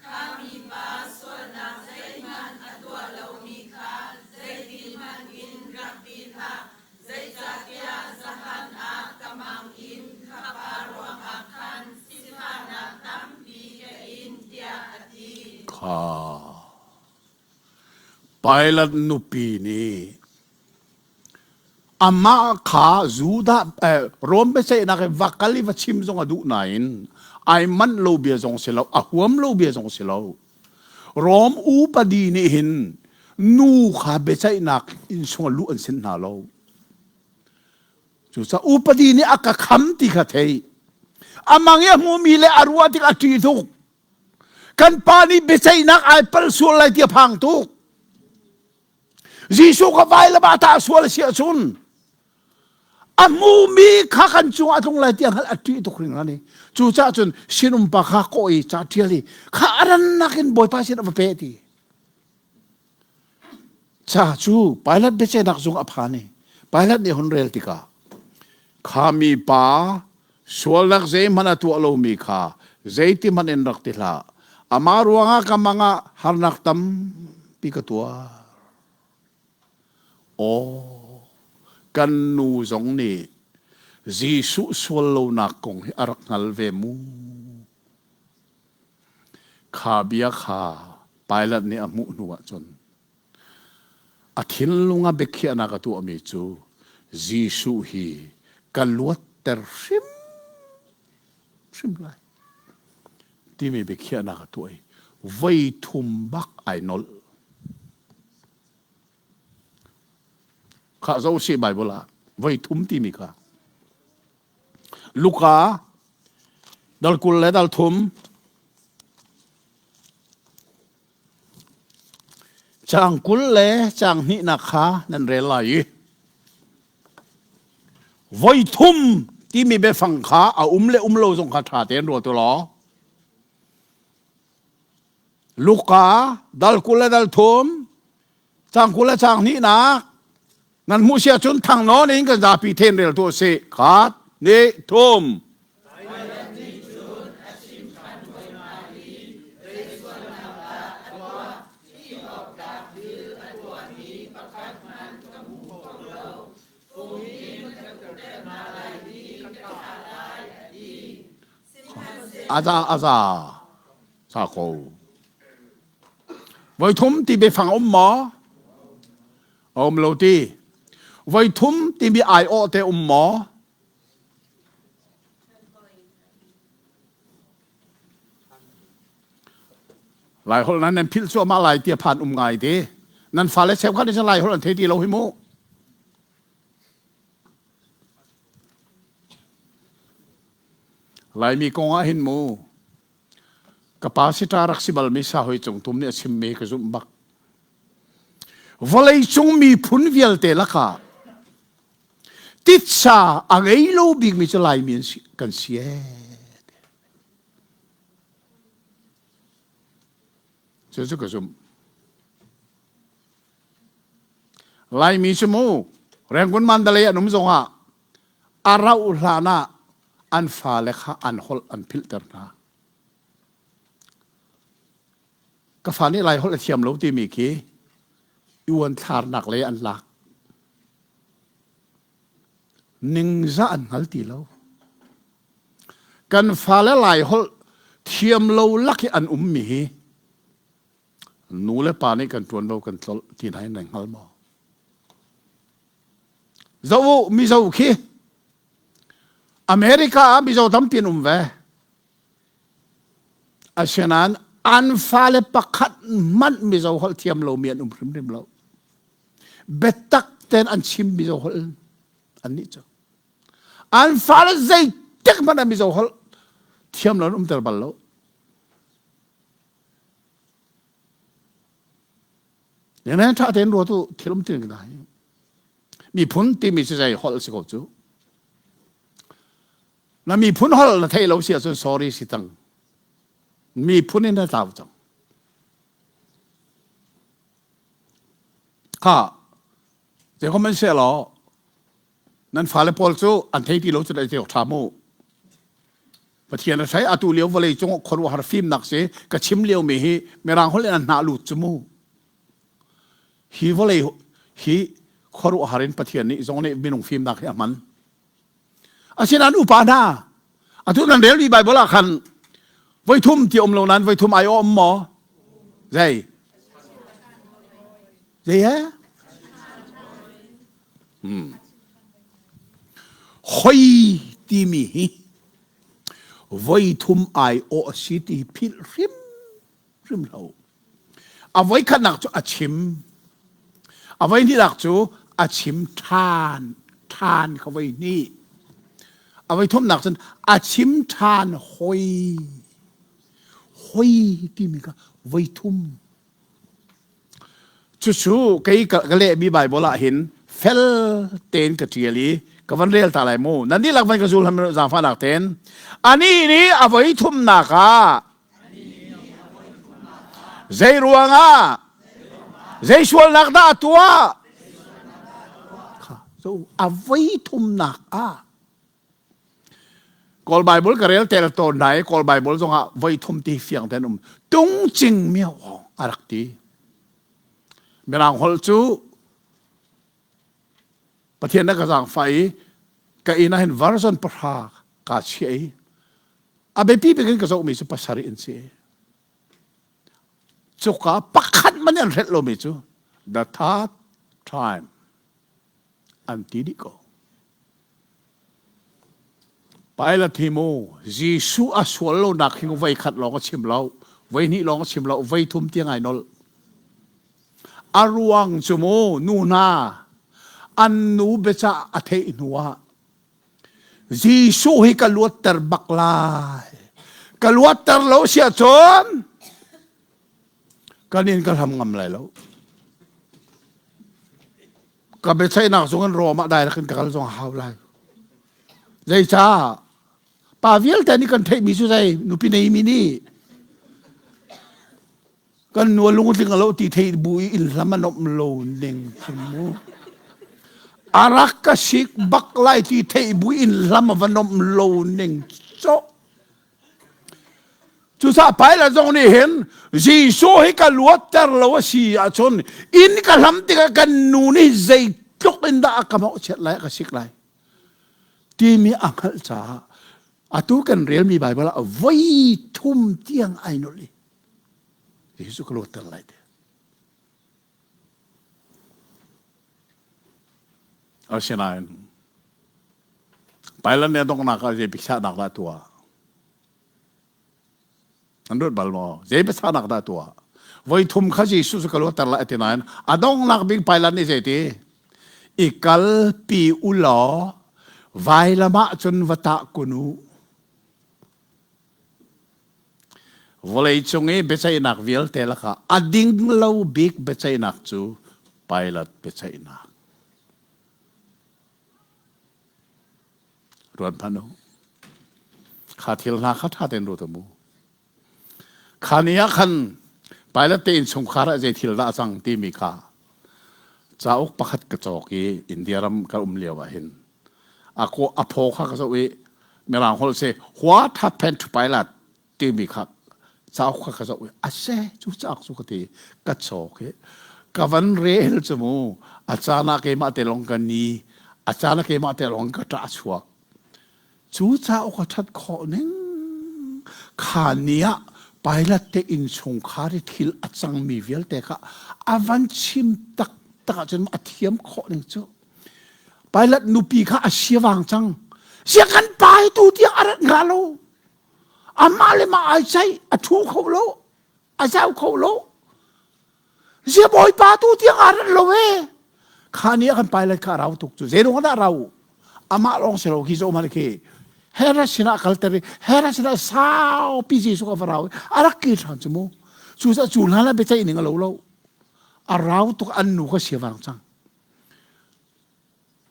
Kha mipa sualnak zeihmanh a tuah lomi kha zeitihmanh in rak ti hlah, zeicahtiah zahan ah ka mang in kha pa ruangah khan sifahnak tampi ka in, tiah a ti. Kha Pilat nupi nih amah kha Judah eh, Rom biaceihnak i va kal i va chim zong a duh nain ai manh lo bia zong si lo a huam lo bia zong si lo Rom upadi nih hin nu kha biaceihnak inn chung luh an sin hna lo cucaah upadi nih a ka kham ti kha thei amang i a hmumi le a ruah tik a ṭih tuk Kan pa nih biaceihnak ai pal sual lai ti a phang tuk. Jesuh ka vailam ah tah sual a si ahcun a hmumi kha kan cungah a tlung lai ti a hngalh a ṭih tuk hringhran i cucaah cun sinum pa kha kawh i ca ṭial i kha a rannak in Bawipa sin a va pe ti. Ca cu Pilate biaceihnak zung a phan i Pilate nih hun rel tikah kha mipa sualnak zeihmanh a tuah lomi kha zeitihmanh in rak ti hlah. Amah ruangah ka mang ah harnak tampi ka tuar. Aw, kan nu zong nih Jesuh sual lonak kong hi a rak hngal ve mu. Kha bia kha Pilat nih a hmuh hnu ahcun a thinlung ah biakhiahnak a tuahmi cu Jesuh hi ka luatter hrimhrim hrimhrim lai timi biakhiahnak a tuah i voi thum bak ai nolh. Khah zo si Bible ah voi thum timi kha. Luka dal 20 le dal thum Caang 20 le caang hnihnak kha nan rel lai i voi thum timi biafang kha a um le um lo zong kha ṭha tein ruat u law Luka dal 20 le dal thum caang 20 le caang hnihnak nan hmuh si ahcun thang nawn in kan zapi then rel tu a si khat nih thum Aza aza sa ko. Voi thum ti biafang um maw? A um lo ti. Voi thum timi aiawh te um maw? Laiholh nan nan philh cuahmah lai ti a phan um ngai te. Nan fale cheukhat nih cun Laiholh an thei ti lo hi mu. Laimi kong ah hin mu ka pa sita rak si balmi sa hoi cung tum nih a chimmi ka zumh bak. Vawlei cung miphun vialte lakah titsa a ngei lo bikmi cu Laimi kan si ee. Cucu ka zumh. Laimi cu mu Rangoon Mandalay an um zongah a rauh hlan ah an fale kha an holh an philhter hna. Ka fa nih Lai holh a thiam lo timi khi i uanthlarnak lei an lak. Ningzah an hngal ti lo. Kan fale Lai holh thiam lo lak i an ummi hi nu le pa nih kan ṭuanvo kan tlolh ti hna in nan hngal maw? Zoh u, Mizo khi America ah Mizo tampi an um ve. Asinain an fale pakhat hmanh Mizo holh thiam lomi an um hrimhrim lo. Biatak tein an chim Mizo holh annih cu. An fale zeitik hmanh ah Mizo holh thiam lo an umter bal lo. Nene ṭha tein ruat u thil um tin ka hi. Miphun timi cu zei holh si ko cu. Na miphun holh na theih lo si ahcun sorry si tang. Miphun in na tlau cang. Kha zeikom an se law nan fale pawl cu an thei ti lo cu dai te ṭha mu. Pathian a sai atu lio vawlei cung khuaruahhar fimnak si ka chim lio mi hi mirang holh in an hnah lut cu mu. Hi vawlei hi khuaruahhar in Pathian nih zong nih minung fimnak hi a hman. Asinain upa hna, atu nan relmi Baibal ah khan voithum ti um lo nain voithum ai um maw? Zei? Zei he? Hmm. Hoi timi hi voithum ai awh a si ti philh hrim hrim lo. A voikhatnak cu a chim. A voihnihnak cu a chim ṭhan, ṭhan kha voihnih. A voithumnak cun a chim ṭhan hoi. Hoi timi kha voithum. Cucu kei ka lehmi Baibal ah hin fel tein ka ṭial i ka van rel ta lai mu. Nan dihlak van ka zul hlam zaangfahnak tein. Anih nih a voithumnak ah Zei ruangah? Zei sualnak dah a tuah? So, a voi thumnak ah Kawl Bible ka rel tel tawn hna i Kawl Bible zongah voi thum ti fiang ten um tung cing miao hong a rak ti. Mirang holh cu Pathian na ka zaangfah i ka inn ah hin version pahra kaa chiah i a biapi bik in ka zohmi cu pasarih an si. Cuka pakhat man an hrelh lomi cu the third time an ti dih ko. Pilate hi mu Jesuh a sual lonak hi voi khat lawng a chim lo, voi hnih lawng a chim lo, voi thum tiang ai nolh. A ruang cu mu nu hna an nu biacah a theih hnu ah Jesuh hi ka luatter bak lai. Ka luatter lo si ahcun kan in ka hlam ngam lai lo. Ka biaceihnak zung in Rom ah direct in ka kal zong a hau lai. Zeicah? Pa vialte nih kan theihmi cu zei nupi neimi nih kan nu lungtling a lo ti theih bu i inn hlam a nomh lo ning cu mu. A rak ka sik bak lai ti theih bu inn hlam a va nomh lo ning cawh. Cucaah Pilate zong nih hin Jesuh hi ka luatter lo a si ahcun inn ka hlam tikah kan nu nih zeitluk in dah a ka mawhchiat lai, a ka sik lai timi a hngalh caah atu kan relmi Baibal ah voi thum tiang ai nolh i Jesuh ka luatter lai ti. Asinain Pilate nih a donghnak ah zei biakhiahnak dah a tuah? An ruat bal maw? Zei biachahnak dah a tuah? Voi thum kha Jesuh cu ka luatter lai a ti nain a donghnak bik Pilate nih zei ti? I kalpi u law vailam ah cun va tah kun u. Vawleicung i biaceihnak vialte lakah a ding lo bik biaceihnak cu Pilate biaceihnak. Ruat hmanh u. Kha thil hna kha ṭha tein ruat u mu. Kha ni ah khan Pilate te innchungkhar ah zei thil dah a cang timi kha cauk pakhat ka cawk i India ram ka um lio ah hin a a phaw kha ka zoh i mirang holh se what happened to Pilate timi kha cauk kha ka zoh i a se cu cauk cu ka ti ka cawk i ka van rel cu mu a caan ah keimah te lawng ka ni a caan ah keimah te lawng ka ṭah chuak cu cauk a ṭhat khawh ning kha ni ah Pilate te innchungkhar i thil a cangmi vialte kha a van chim taktak ahcun a thiam khawh ning cu Pilate nupi kha a siavang cang sia kan pa hi tu tiang a rat hnga lo amah le mah ai ceih a thu kho lo a zau kho lo zia bawipa tu tiang a rat lo e kha ni ah kan Pilate kha a rau tuk cu zei ruang dah rau amah lawng si lo khi zo man khi Herod sinah kalter i Herod sinah saupi Jesuh a va rau a rak kir ṭhan cu mu cu cu hlan ah biaceih ning a lo lo a rau tuk an nu kha siavang cang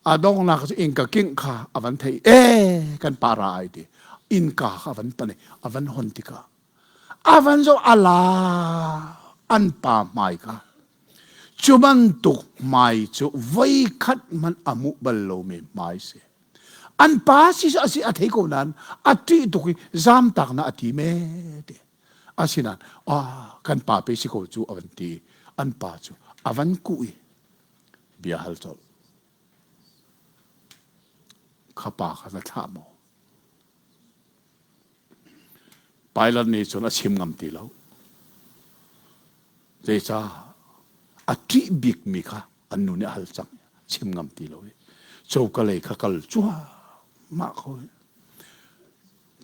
A donghnak cu innka kingh kha a van theih. E kan pa ra ai ti. Innka kha a van pan i a van hon tikah a van zoh ala an pa hmai kha cu bantuk hmai cu voikhat hmanh a hmuh bal lomi hmai si. An pa si a si a thei ko nain a ṭih tuk i zamtak na a ti me ti. Asinain ah kan pa pe si ko cu a van ti. An pa cu a van kuh i bia hal colh. Kha pa kha na thlah maw? Pilate nih cun a chim ngam ti lo. Zeicah a ṭih bikmi kha an nu nih a hal cang chim ngam ti lo i coka lei kha kal cuahmah ko.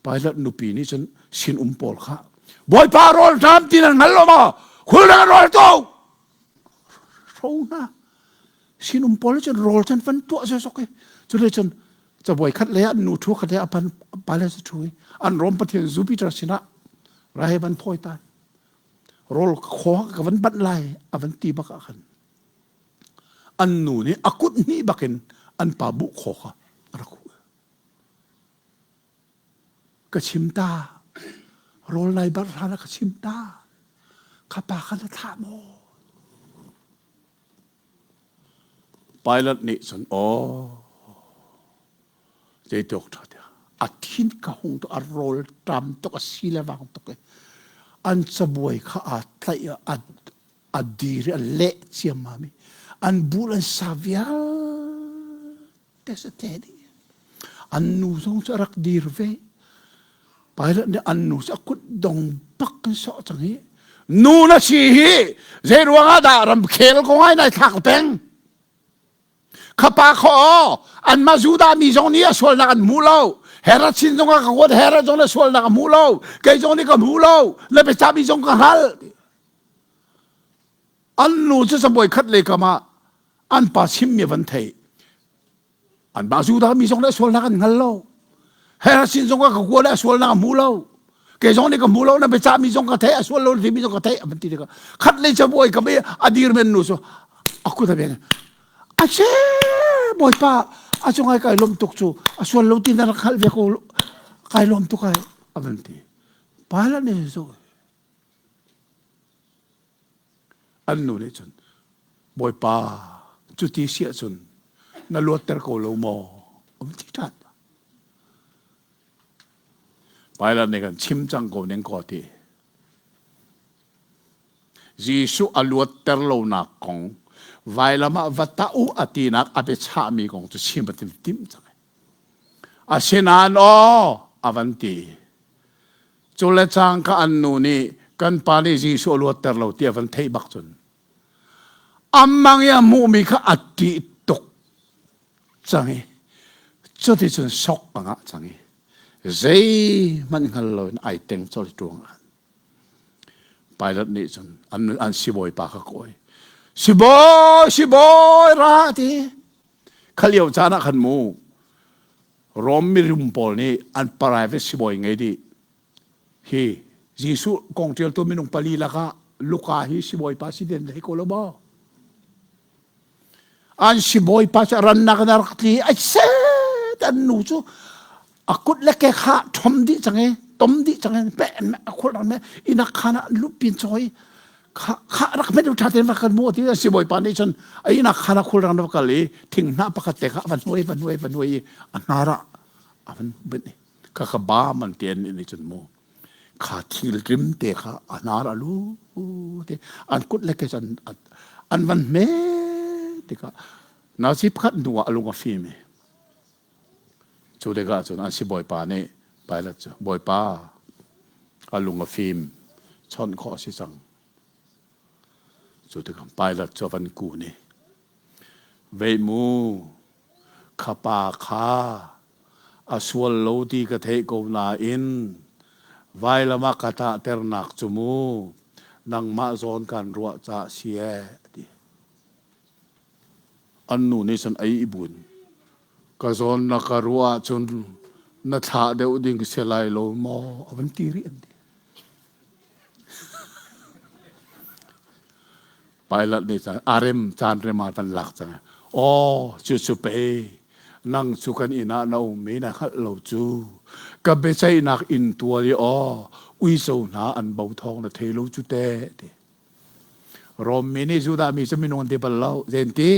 Pilate nupi nih cun sinum pawl kha Bawipa rawl ṭam ti nan hngal lo maw? Khul nan rawl ko! Hro hna sinum pawl cun rawl cun van tuah sawsawk i cule cun cabuai khat lei ah nu thu khat lei ah pan pale cu thu i an Rom pathian Jupiter sinah rai van thawi ta rawl khaw ka van banh lai a van ti bak ah khan an nu nih a kut hnih bakin an pa buh khaw kha a rak huh Ka chim ta. Rawl nai barh hlan ah ka chim ta. Kha pa kha na thlah maw? Pilate nih cun aw zeituk ṭha tiah a thin ka hung tuk a rawl ṭam tuk a si le vang tuk i an cabuai kha aa tlaih a a dir i a leh ciammam i an bul an sa vialte sa te dih an nu zong cu a rak dir ve Pilate nih an nu cu a kut dong bak in sawh cang hi nu na si hi zei ruang ah dah ramkhel kong ai nai thlak peng khapa kho anmah Judah mi zong nih a sualnak an hmu lo. Herod sin zong ah ka kuat Herod zong na sualnak a hmu lo kei zong nih ka hmu lo na biacahmi zong ka hngal an nu cu cabuai khat lei kam ah an pa chimmi van thei an mah Judah mi zong nih sualnak an hngal lo Herod sin zong ah ka kuat a sualnak a hmu lo kei zong nih ka hmu lo na biacahmi zong ka thei a sual lo timi zong ka thei a van ti tikah khat lei cabuai kam i a dir men nu cu a kut a beng a che bawipa a cungai kai lawm tuk cu a sual lo ti na rak hngalh ve ko kai lawm tuk ai a van ti Pilate nih zo An nu nih cun, Bawipa, cuti si ahcun na luatter ko lo maw? A van ti ṭhan. Pilate nih kan chim cang ko ning kaw ti. Jesuh a luatter lonak kong vailam ah va tah u a tinak a biachahmi kong cu chim a tim cang. Asinain aw a van ti. Cu le cangka an nu nih kan pa nih Jesuh a luatter lo ti a van theih bak cun amang i a hmuhmi kha a ṭih tuk cang i cuticun sok a ngah cang i zeihmanh hngal loin ai teng colh ṭuang ah Pilate nih cun an, an sibawipa kha kawi sibawi sibawi ra ti kha lio caan ah khan mu Rom mirum pawl nih an private sibawi ngei dih. Hi Jesuh kong ṭialtu minung pali lakah Luka hi sibawipa si den thei ko lo maw? An sibawipa cu rannak in a rak tli ai set an nu cu a kut le ke kha ṭhom dih cang i tom dih cang i pe a khul rak me inak khan ah lupin cawi kha kha rak met ṭha tein rak kan mu ti sibawipa nih cun a inak khan a khulrang va kal i thinghnah pakhat te kha a van hnuai van hnuai van hnuai i a hnar ah a van bunh i kha kha ba man te an nih cun mu kha thil rim te kha a hnar a lu te an kut le ke cun an van hme tikah nazi pakhat hnu ah a lung a fim i Cu tikah cun an sibawipa nih Pilat cu, Bawipa, a lung a fim, chawnh khawh a si cang. Cu tikah Pilat cu a van kun i, Vei mu, kha pa kha a sual lo ti ka theih ko nain vailam ah ka tahternak cu mu nangmah zawn kan ruah caah si ee, a ti. An nu nih cun a ihbun. Ka zawn na ka ruah ahcun na thlah deuh ding si lai lo maw? A van ti rih an ti. Pilate nih cun a rem caan rem ah van lak cang. Aw, cucu pei nang cu kan inn ah na um i na hngalh lo cu. Ka biaceihnak inn tual i aw uico hna an bo thawng na thei lo cu teh ti. Rom mi nih Judah mi cu minung an ti bal lo. Zein ti?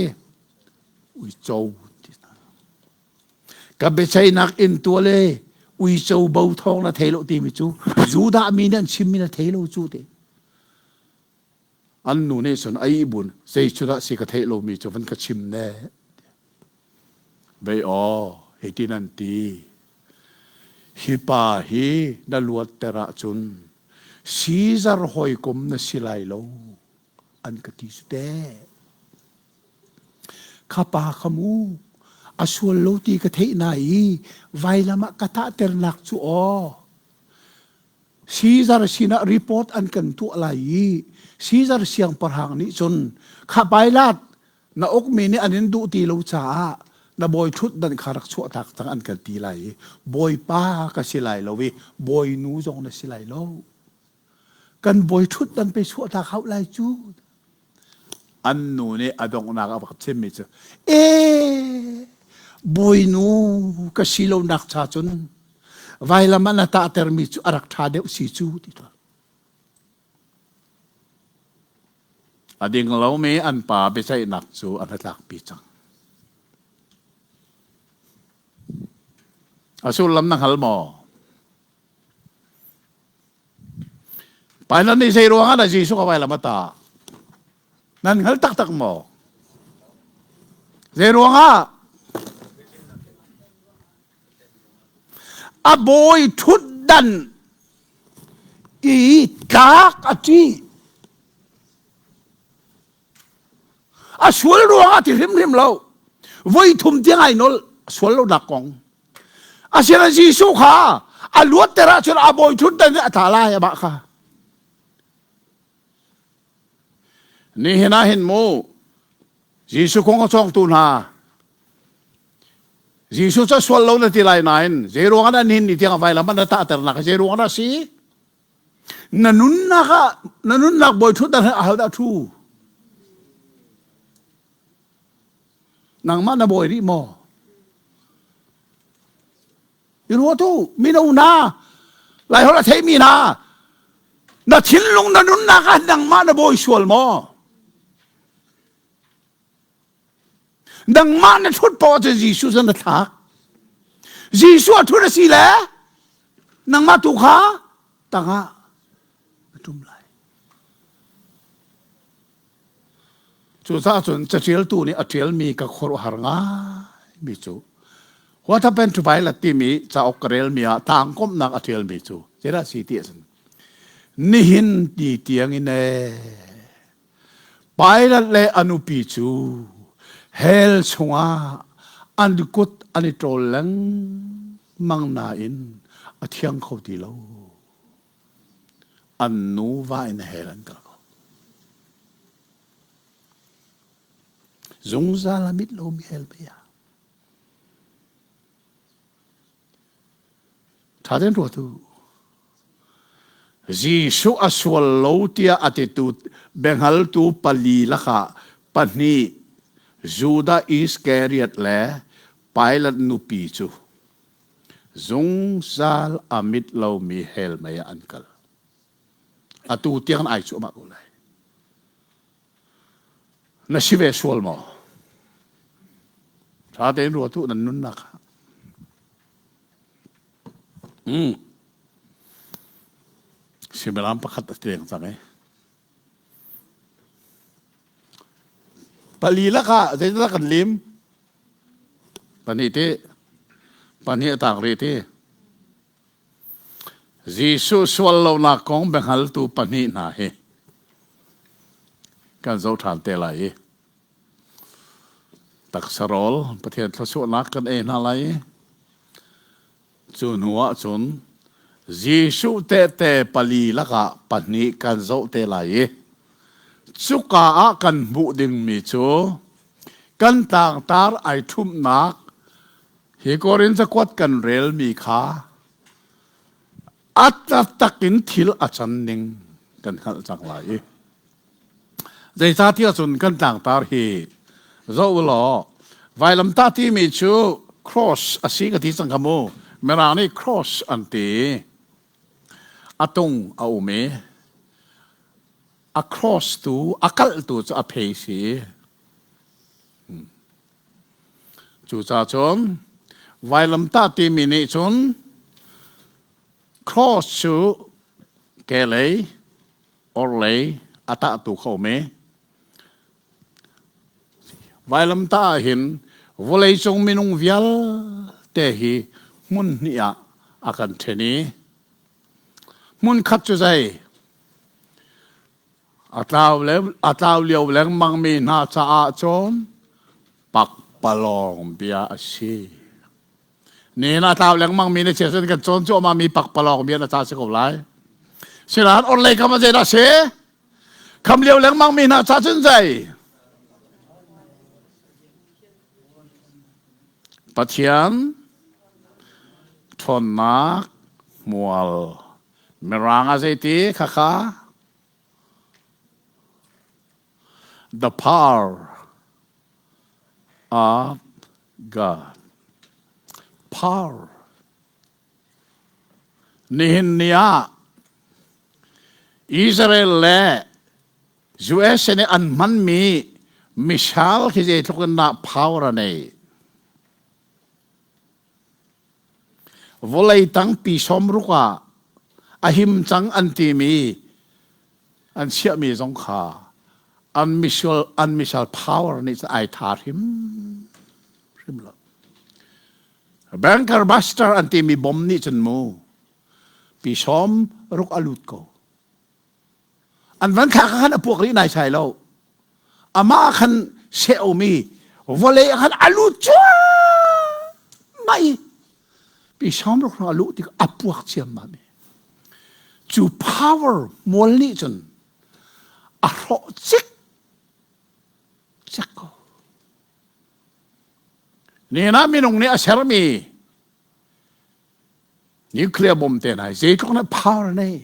Uico ti hna. Ka biaceihnak inn tual e uico bo thawng na thei lo timi cu Judah mi nih an chimmi na thei lo cu ti. An nu nih cun ai bun zei cu dah si ka theih lomi cu van ka chim ne. Vei aw hitin an ti. Hi pa hi na luatter ahcun Caesar hawikom na si lai lo an ka ti cu teh. Kha pa kha mu a sual lo ti ka theih na i vailam ah ka tahternak cu aw Caesar sinah report an kan tuah lai i Caesar siangpahrang nih cun kha Pilate na ukmi nih an in duh ti lo caah na bawi ṭhutdan kha rak chuahtak cang an kan ti lai i bawipa ka si lai lo i bawinu zong na si lai lo kan bawi ṭhutdan pe chuahtak hau lai cu an nu nih a donghnak a rak chimmi cu e bawinu ka si lonak cha cun vailam ah na tahtermi cu a rak ṭha deuh si cu ti A ding lomi an pa biaceihnak cu a hnatlakpi cang. A sullam na hngal maw? Pilate nih zei ruangah dah Jesuh ka vailam a tah? Nan hngal taktak maw? Zei ruangah? A bawi ṭhutdan i tlak a ṭih. A sual ruangah ti hrimhrim lo. Voi thum tiang ai nol sual lonak kong. Asinain Jesuh kha a luatter ahcun a bawi ṭhutdan in a tla lai amah kha. Nihin ah hin mu Jesuh kong a cawngtu hna Jesuh cu sual lo na ti lai nain zei ruang ah nihin ni tiang vailam an tahternak zei ruang ah si? Na nunnak ah na nunnak bawi ṭhutdan ah ahodah ṭhu? Nangmah na bawi rih maw? I ruat u, mino hna, Laiholh a theimi hna, na thinlung na nunnak ah nangmah na bawi sual maw? Nangmah na ṭhut paoh ahcun Jesuh cu na thlak. Jesuh a ṭhut a si le nangmah tu kha tangah na ṭum lai. Cucaah cun caṭialtu nih a ṭialmi ka khuaruahhar ngaimi cu What Happened to Pilate timi cauk ka relmi ah tlangkomhnak a ṭialmi cu zeidah a si ti ahcun nihin ti tiangin ee Pilate le a nupi cu hell chungah an kut an i ṭawl lengmang nain a thiang kho ti lo. An nuva in hell an kal ko. Zungzal a mit lomi hell mei ah. Ṭha tein ruat u. Jesuh a sual lo tiah a titu biahngaltu pali lakah pahnih Judah Iskariot le Pilat nupi cu zungzal a mit lomi hell mei ah an kal. Atu tiang ai cuahmah ko lai. Na si ve sual maw? Ṭha tein ruat u nan nunnak ah. Mm. Suimilam pakhat a leng cang i. Pali lakah zeidah kan lim? Pahnih ti. Pahnih a tak rih ti. Jesuh sual lonak kong biahngaltu pahnih hna hi kan zoh ṭhan te lai i taksa rawl Pathian thluachuahnak kan ei hna lai i cu hnu ah cun Jesuh tehte pali lakah pahnih kan zoh te lai i cuka ah kan hmuh dingmi cu kan tlangtar ai ṭhumhnak Hi Korin cakuat kan relmi kha a taktak in thil a can ning kan hngalh cang lai i zeicahtiah cun kan tlangtar hi zoh u law vailamtah timi cu cross a si ka ti cang kha mu mirang nih cross an ti a tung a um i a cross tu a kalh tu cu a phei si Cucaah cun vailamtah timi nih cun cross cu kehlei orhlei a tahtu kho um i vailamtah ah hin vawleicung minung vialte hi hmun hnih ah a kan ṭhen i hmun khat cu zei A tlau, le, a tlau lio lengmangmi hna caah cun pakpalawng bia a si. Nihin a tlau lengmangmi na chia cun kan cawn cuahmahmi pakpalawng bia na ca si ko lai. Sinain orhlei kam ah zeidah a si? Kham lio lengmangmi hna ca cun zei? Pathian ṭhawnnak hmual Mirang ah zeiti khakha? The power of God. Power. Nihin ni ah Israel le USA nih an hmanmi missile khi zeitluk in dah power a nei. Vawlei tangpi sawmruk ah a him cang an timi an chiahmi zong kha an missile, an missile power nih cun ai tha hrim hrim lo. Bunker buster an timi bom nih cun mu pi sawm ruk a lut ko. An van thlak ah khan a puak rih nai sai lo. Amah khan seh omi vawlei ah khan a lut cuahmah i. Pi samruk a luh tik a puak ciammam i cu power mual nih cun a hrawh cik cek ko. Nihin ah minung nih a sermi nuclear bomb te hna zeitluk na power nei.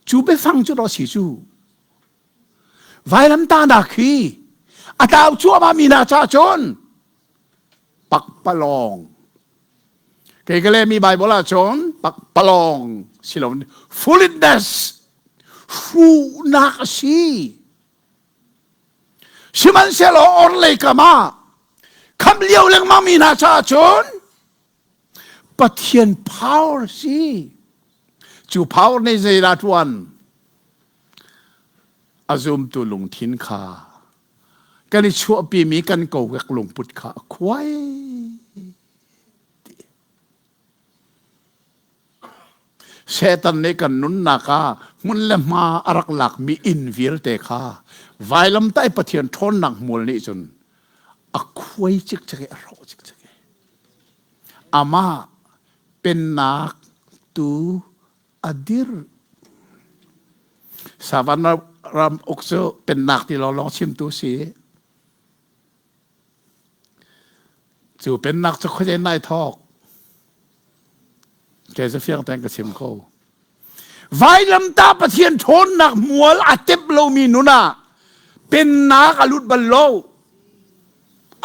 Cu biafang cu rawh si cu. Vailamtahnak hi a tlau cuahmah mi hna caah cun pakpalawng. Kei ka lehmi Bible ah cun pakpalawng si lo foolishness hruhnak a si. Sihmanhsehlaw orhlei kam ah khamh lio lengmang mi hna caah cun Pathian power si. Cu power nih zeidah ṭuan? A zumtu lungthin kha kan i chuahpimi kan kokek lungput kha a khuai. Satan nih kan nunnak ah hmun le hma a rak lakmi inn vialte kha vailamtah i Pathian ṭhawnnak hmual nih cun a khuai cikcek i a hrawh cikcek i amah pennak tu a dirh. Savan ram uk cu pennak ti lawnglawng chimtu si. Cu pennak cu khuazei nai thawk. Kei cu fiang tein ka chim ko. Vailamtah Pathian ṭhawnnak mual a tep lomi nun ah pennak a lut bal lo.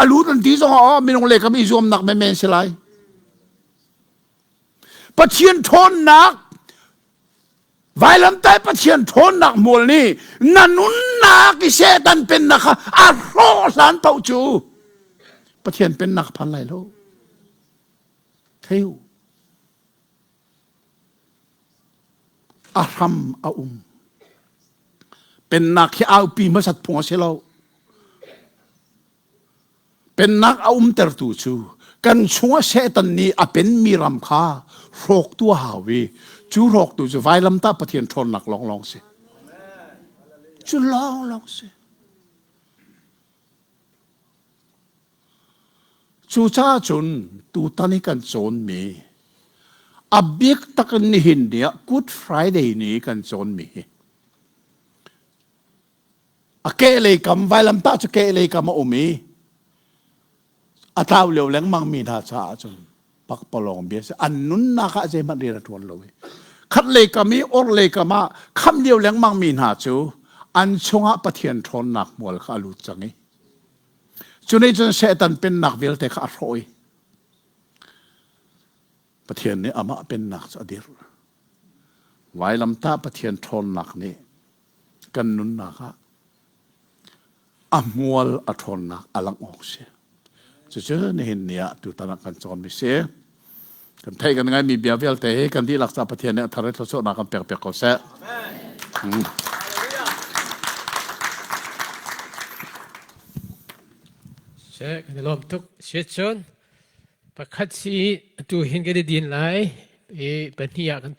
A lut an ti zong ah minung le kam i zuamnak menmen si lai. Pathian ṭhawnnak Vailamtai Pathian ṭhawnnak hmual nih na nunnak i Satan pennak kha a hrawh hlan paoh cu Pathian pennak phan lai lo. Thei u. A hram a um. Pennak hi aupi hmasat phung a si lo. Pennak a umtertu cu kan chungah Satan nih a penmi ram kha hrawktu a hau i cu hrawktu cu vailamtah Pathian ṭhawnnak lawnglawng si. Cu lawnglawng si. Cucaah cun tutan i kan cawnmi a bik tak in nihin ni ah Good Friday ni kan cawnmi hi A kehlei kam vailamtah cu kehlei kam a um i a tlau lio lengmang mi hna caah cun pakpalawng bia si an nunnak ah zeihmanh rian a ṭuan lo i khatlei kam i orhlei kam ah khamh lio lengmang mi hna cu an chungah Pathian ṭhawnnak hmual kha a lut cang i cu nih cun Satan pennak vialte kha a hrawh i Pathian nih amah pennak cu a dirh. Vailamtah Pathian ṭhawnnak nih kan nunnak ah a hmual a ṭhawnnak a langh awk si. Cucu nihin ni ah tutan ah kan cawnmi si. Kan theih kan ngaimi bia vialte hi kan dihlak ca Pathian nih a thar i thluachuahnak kan pek piak ko seh. Amen. Seh, kan i lawm tuk. Siacun pakhat si atu hin kan i din lai i pahnih ah kan.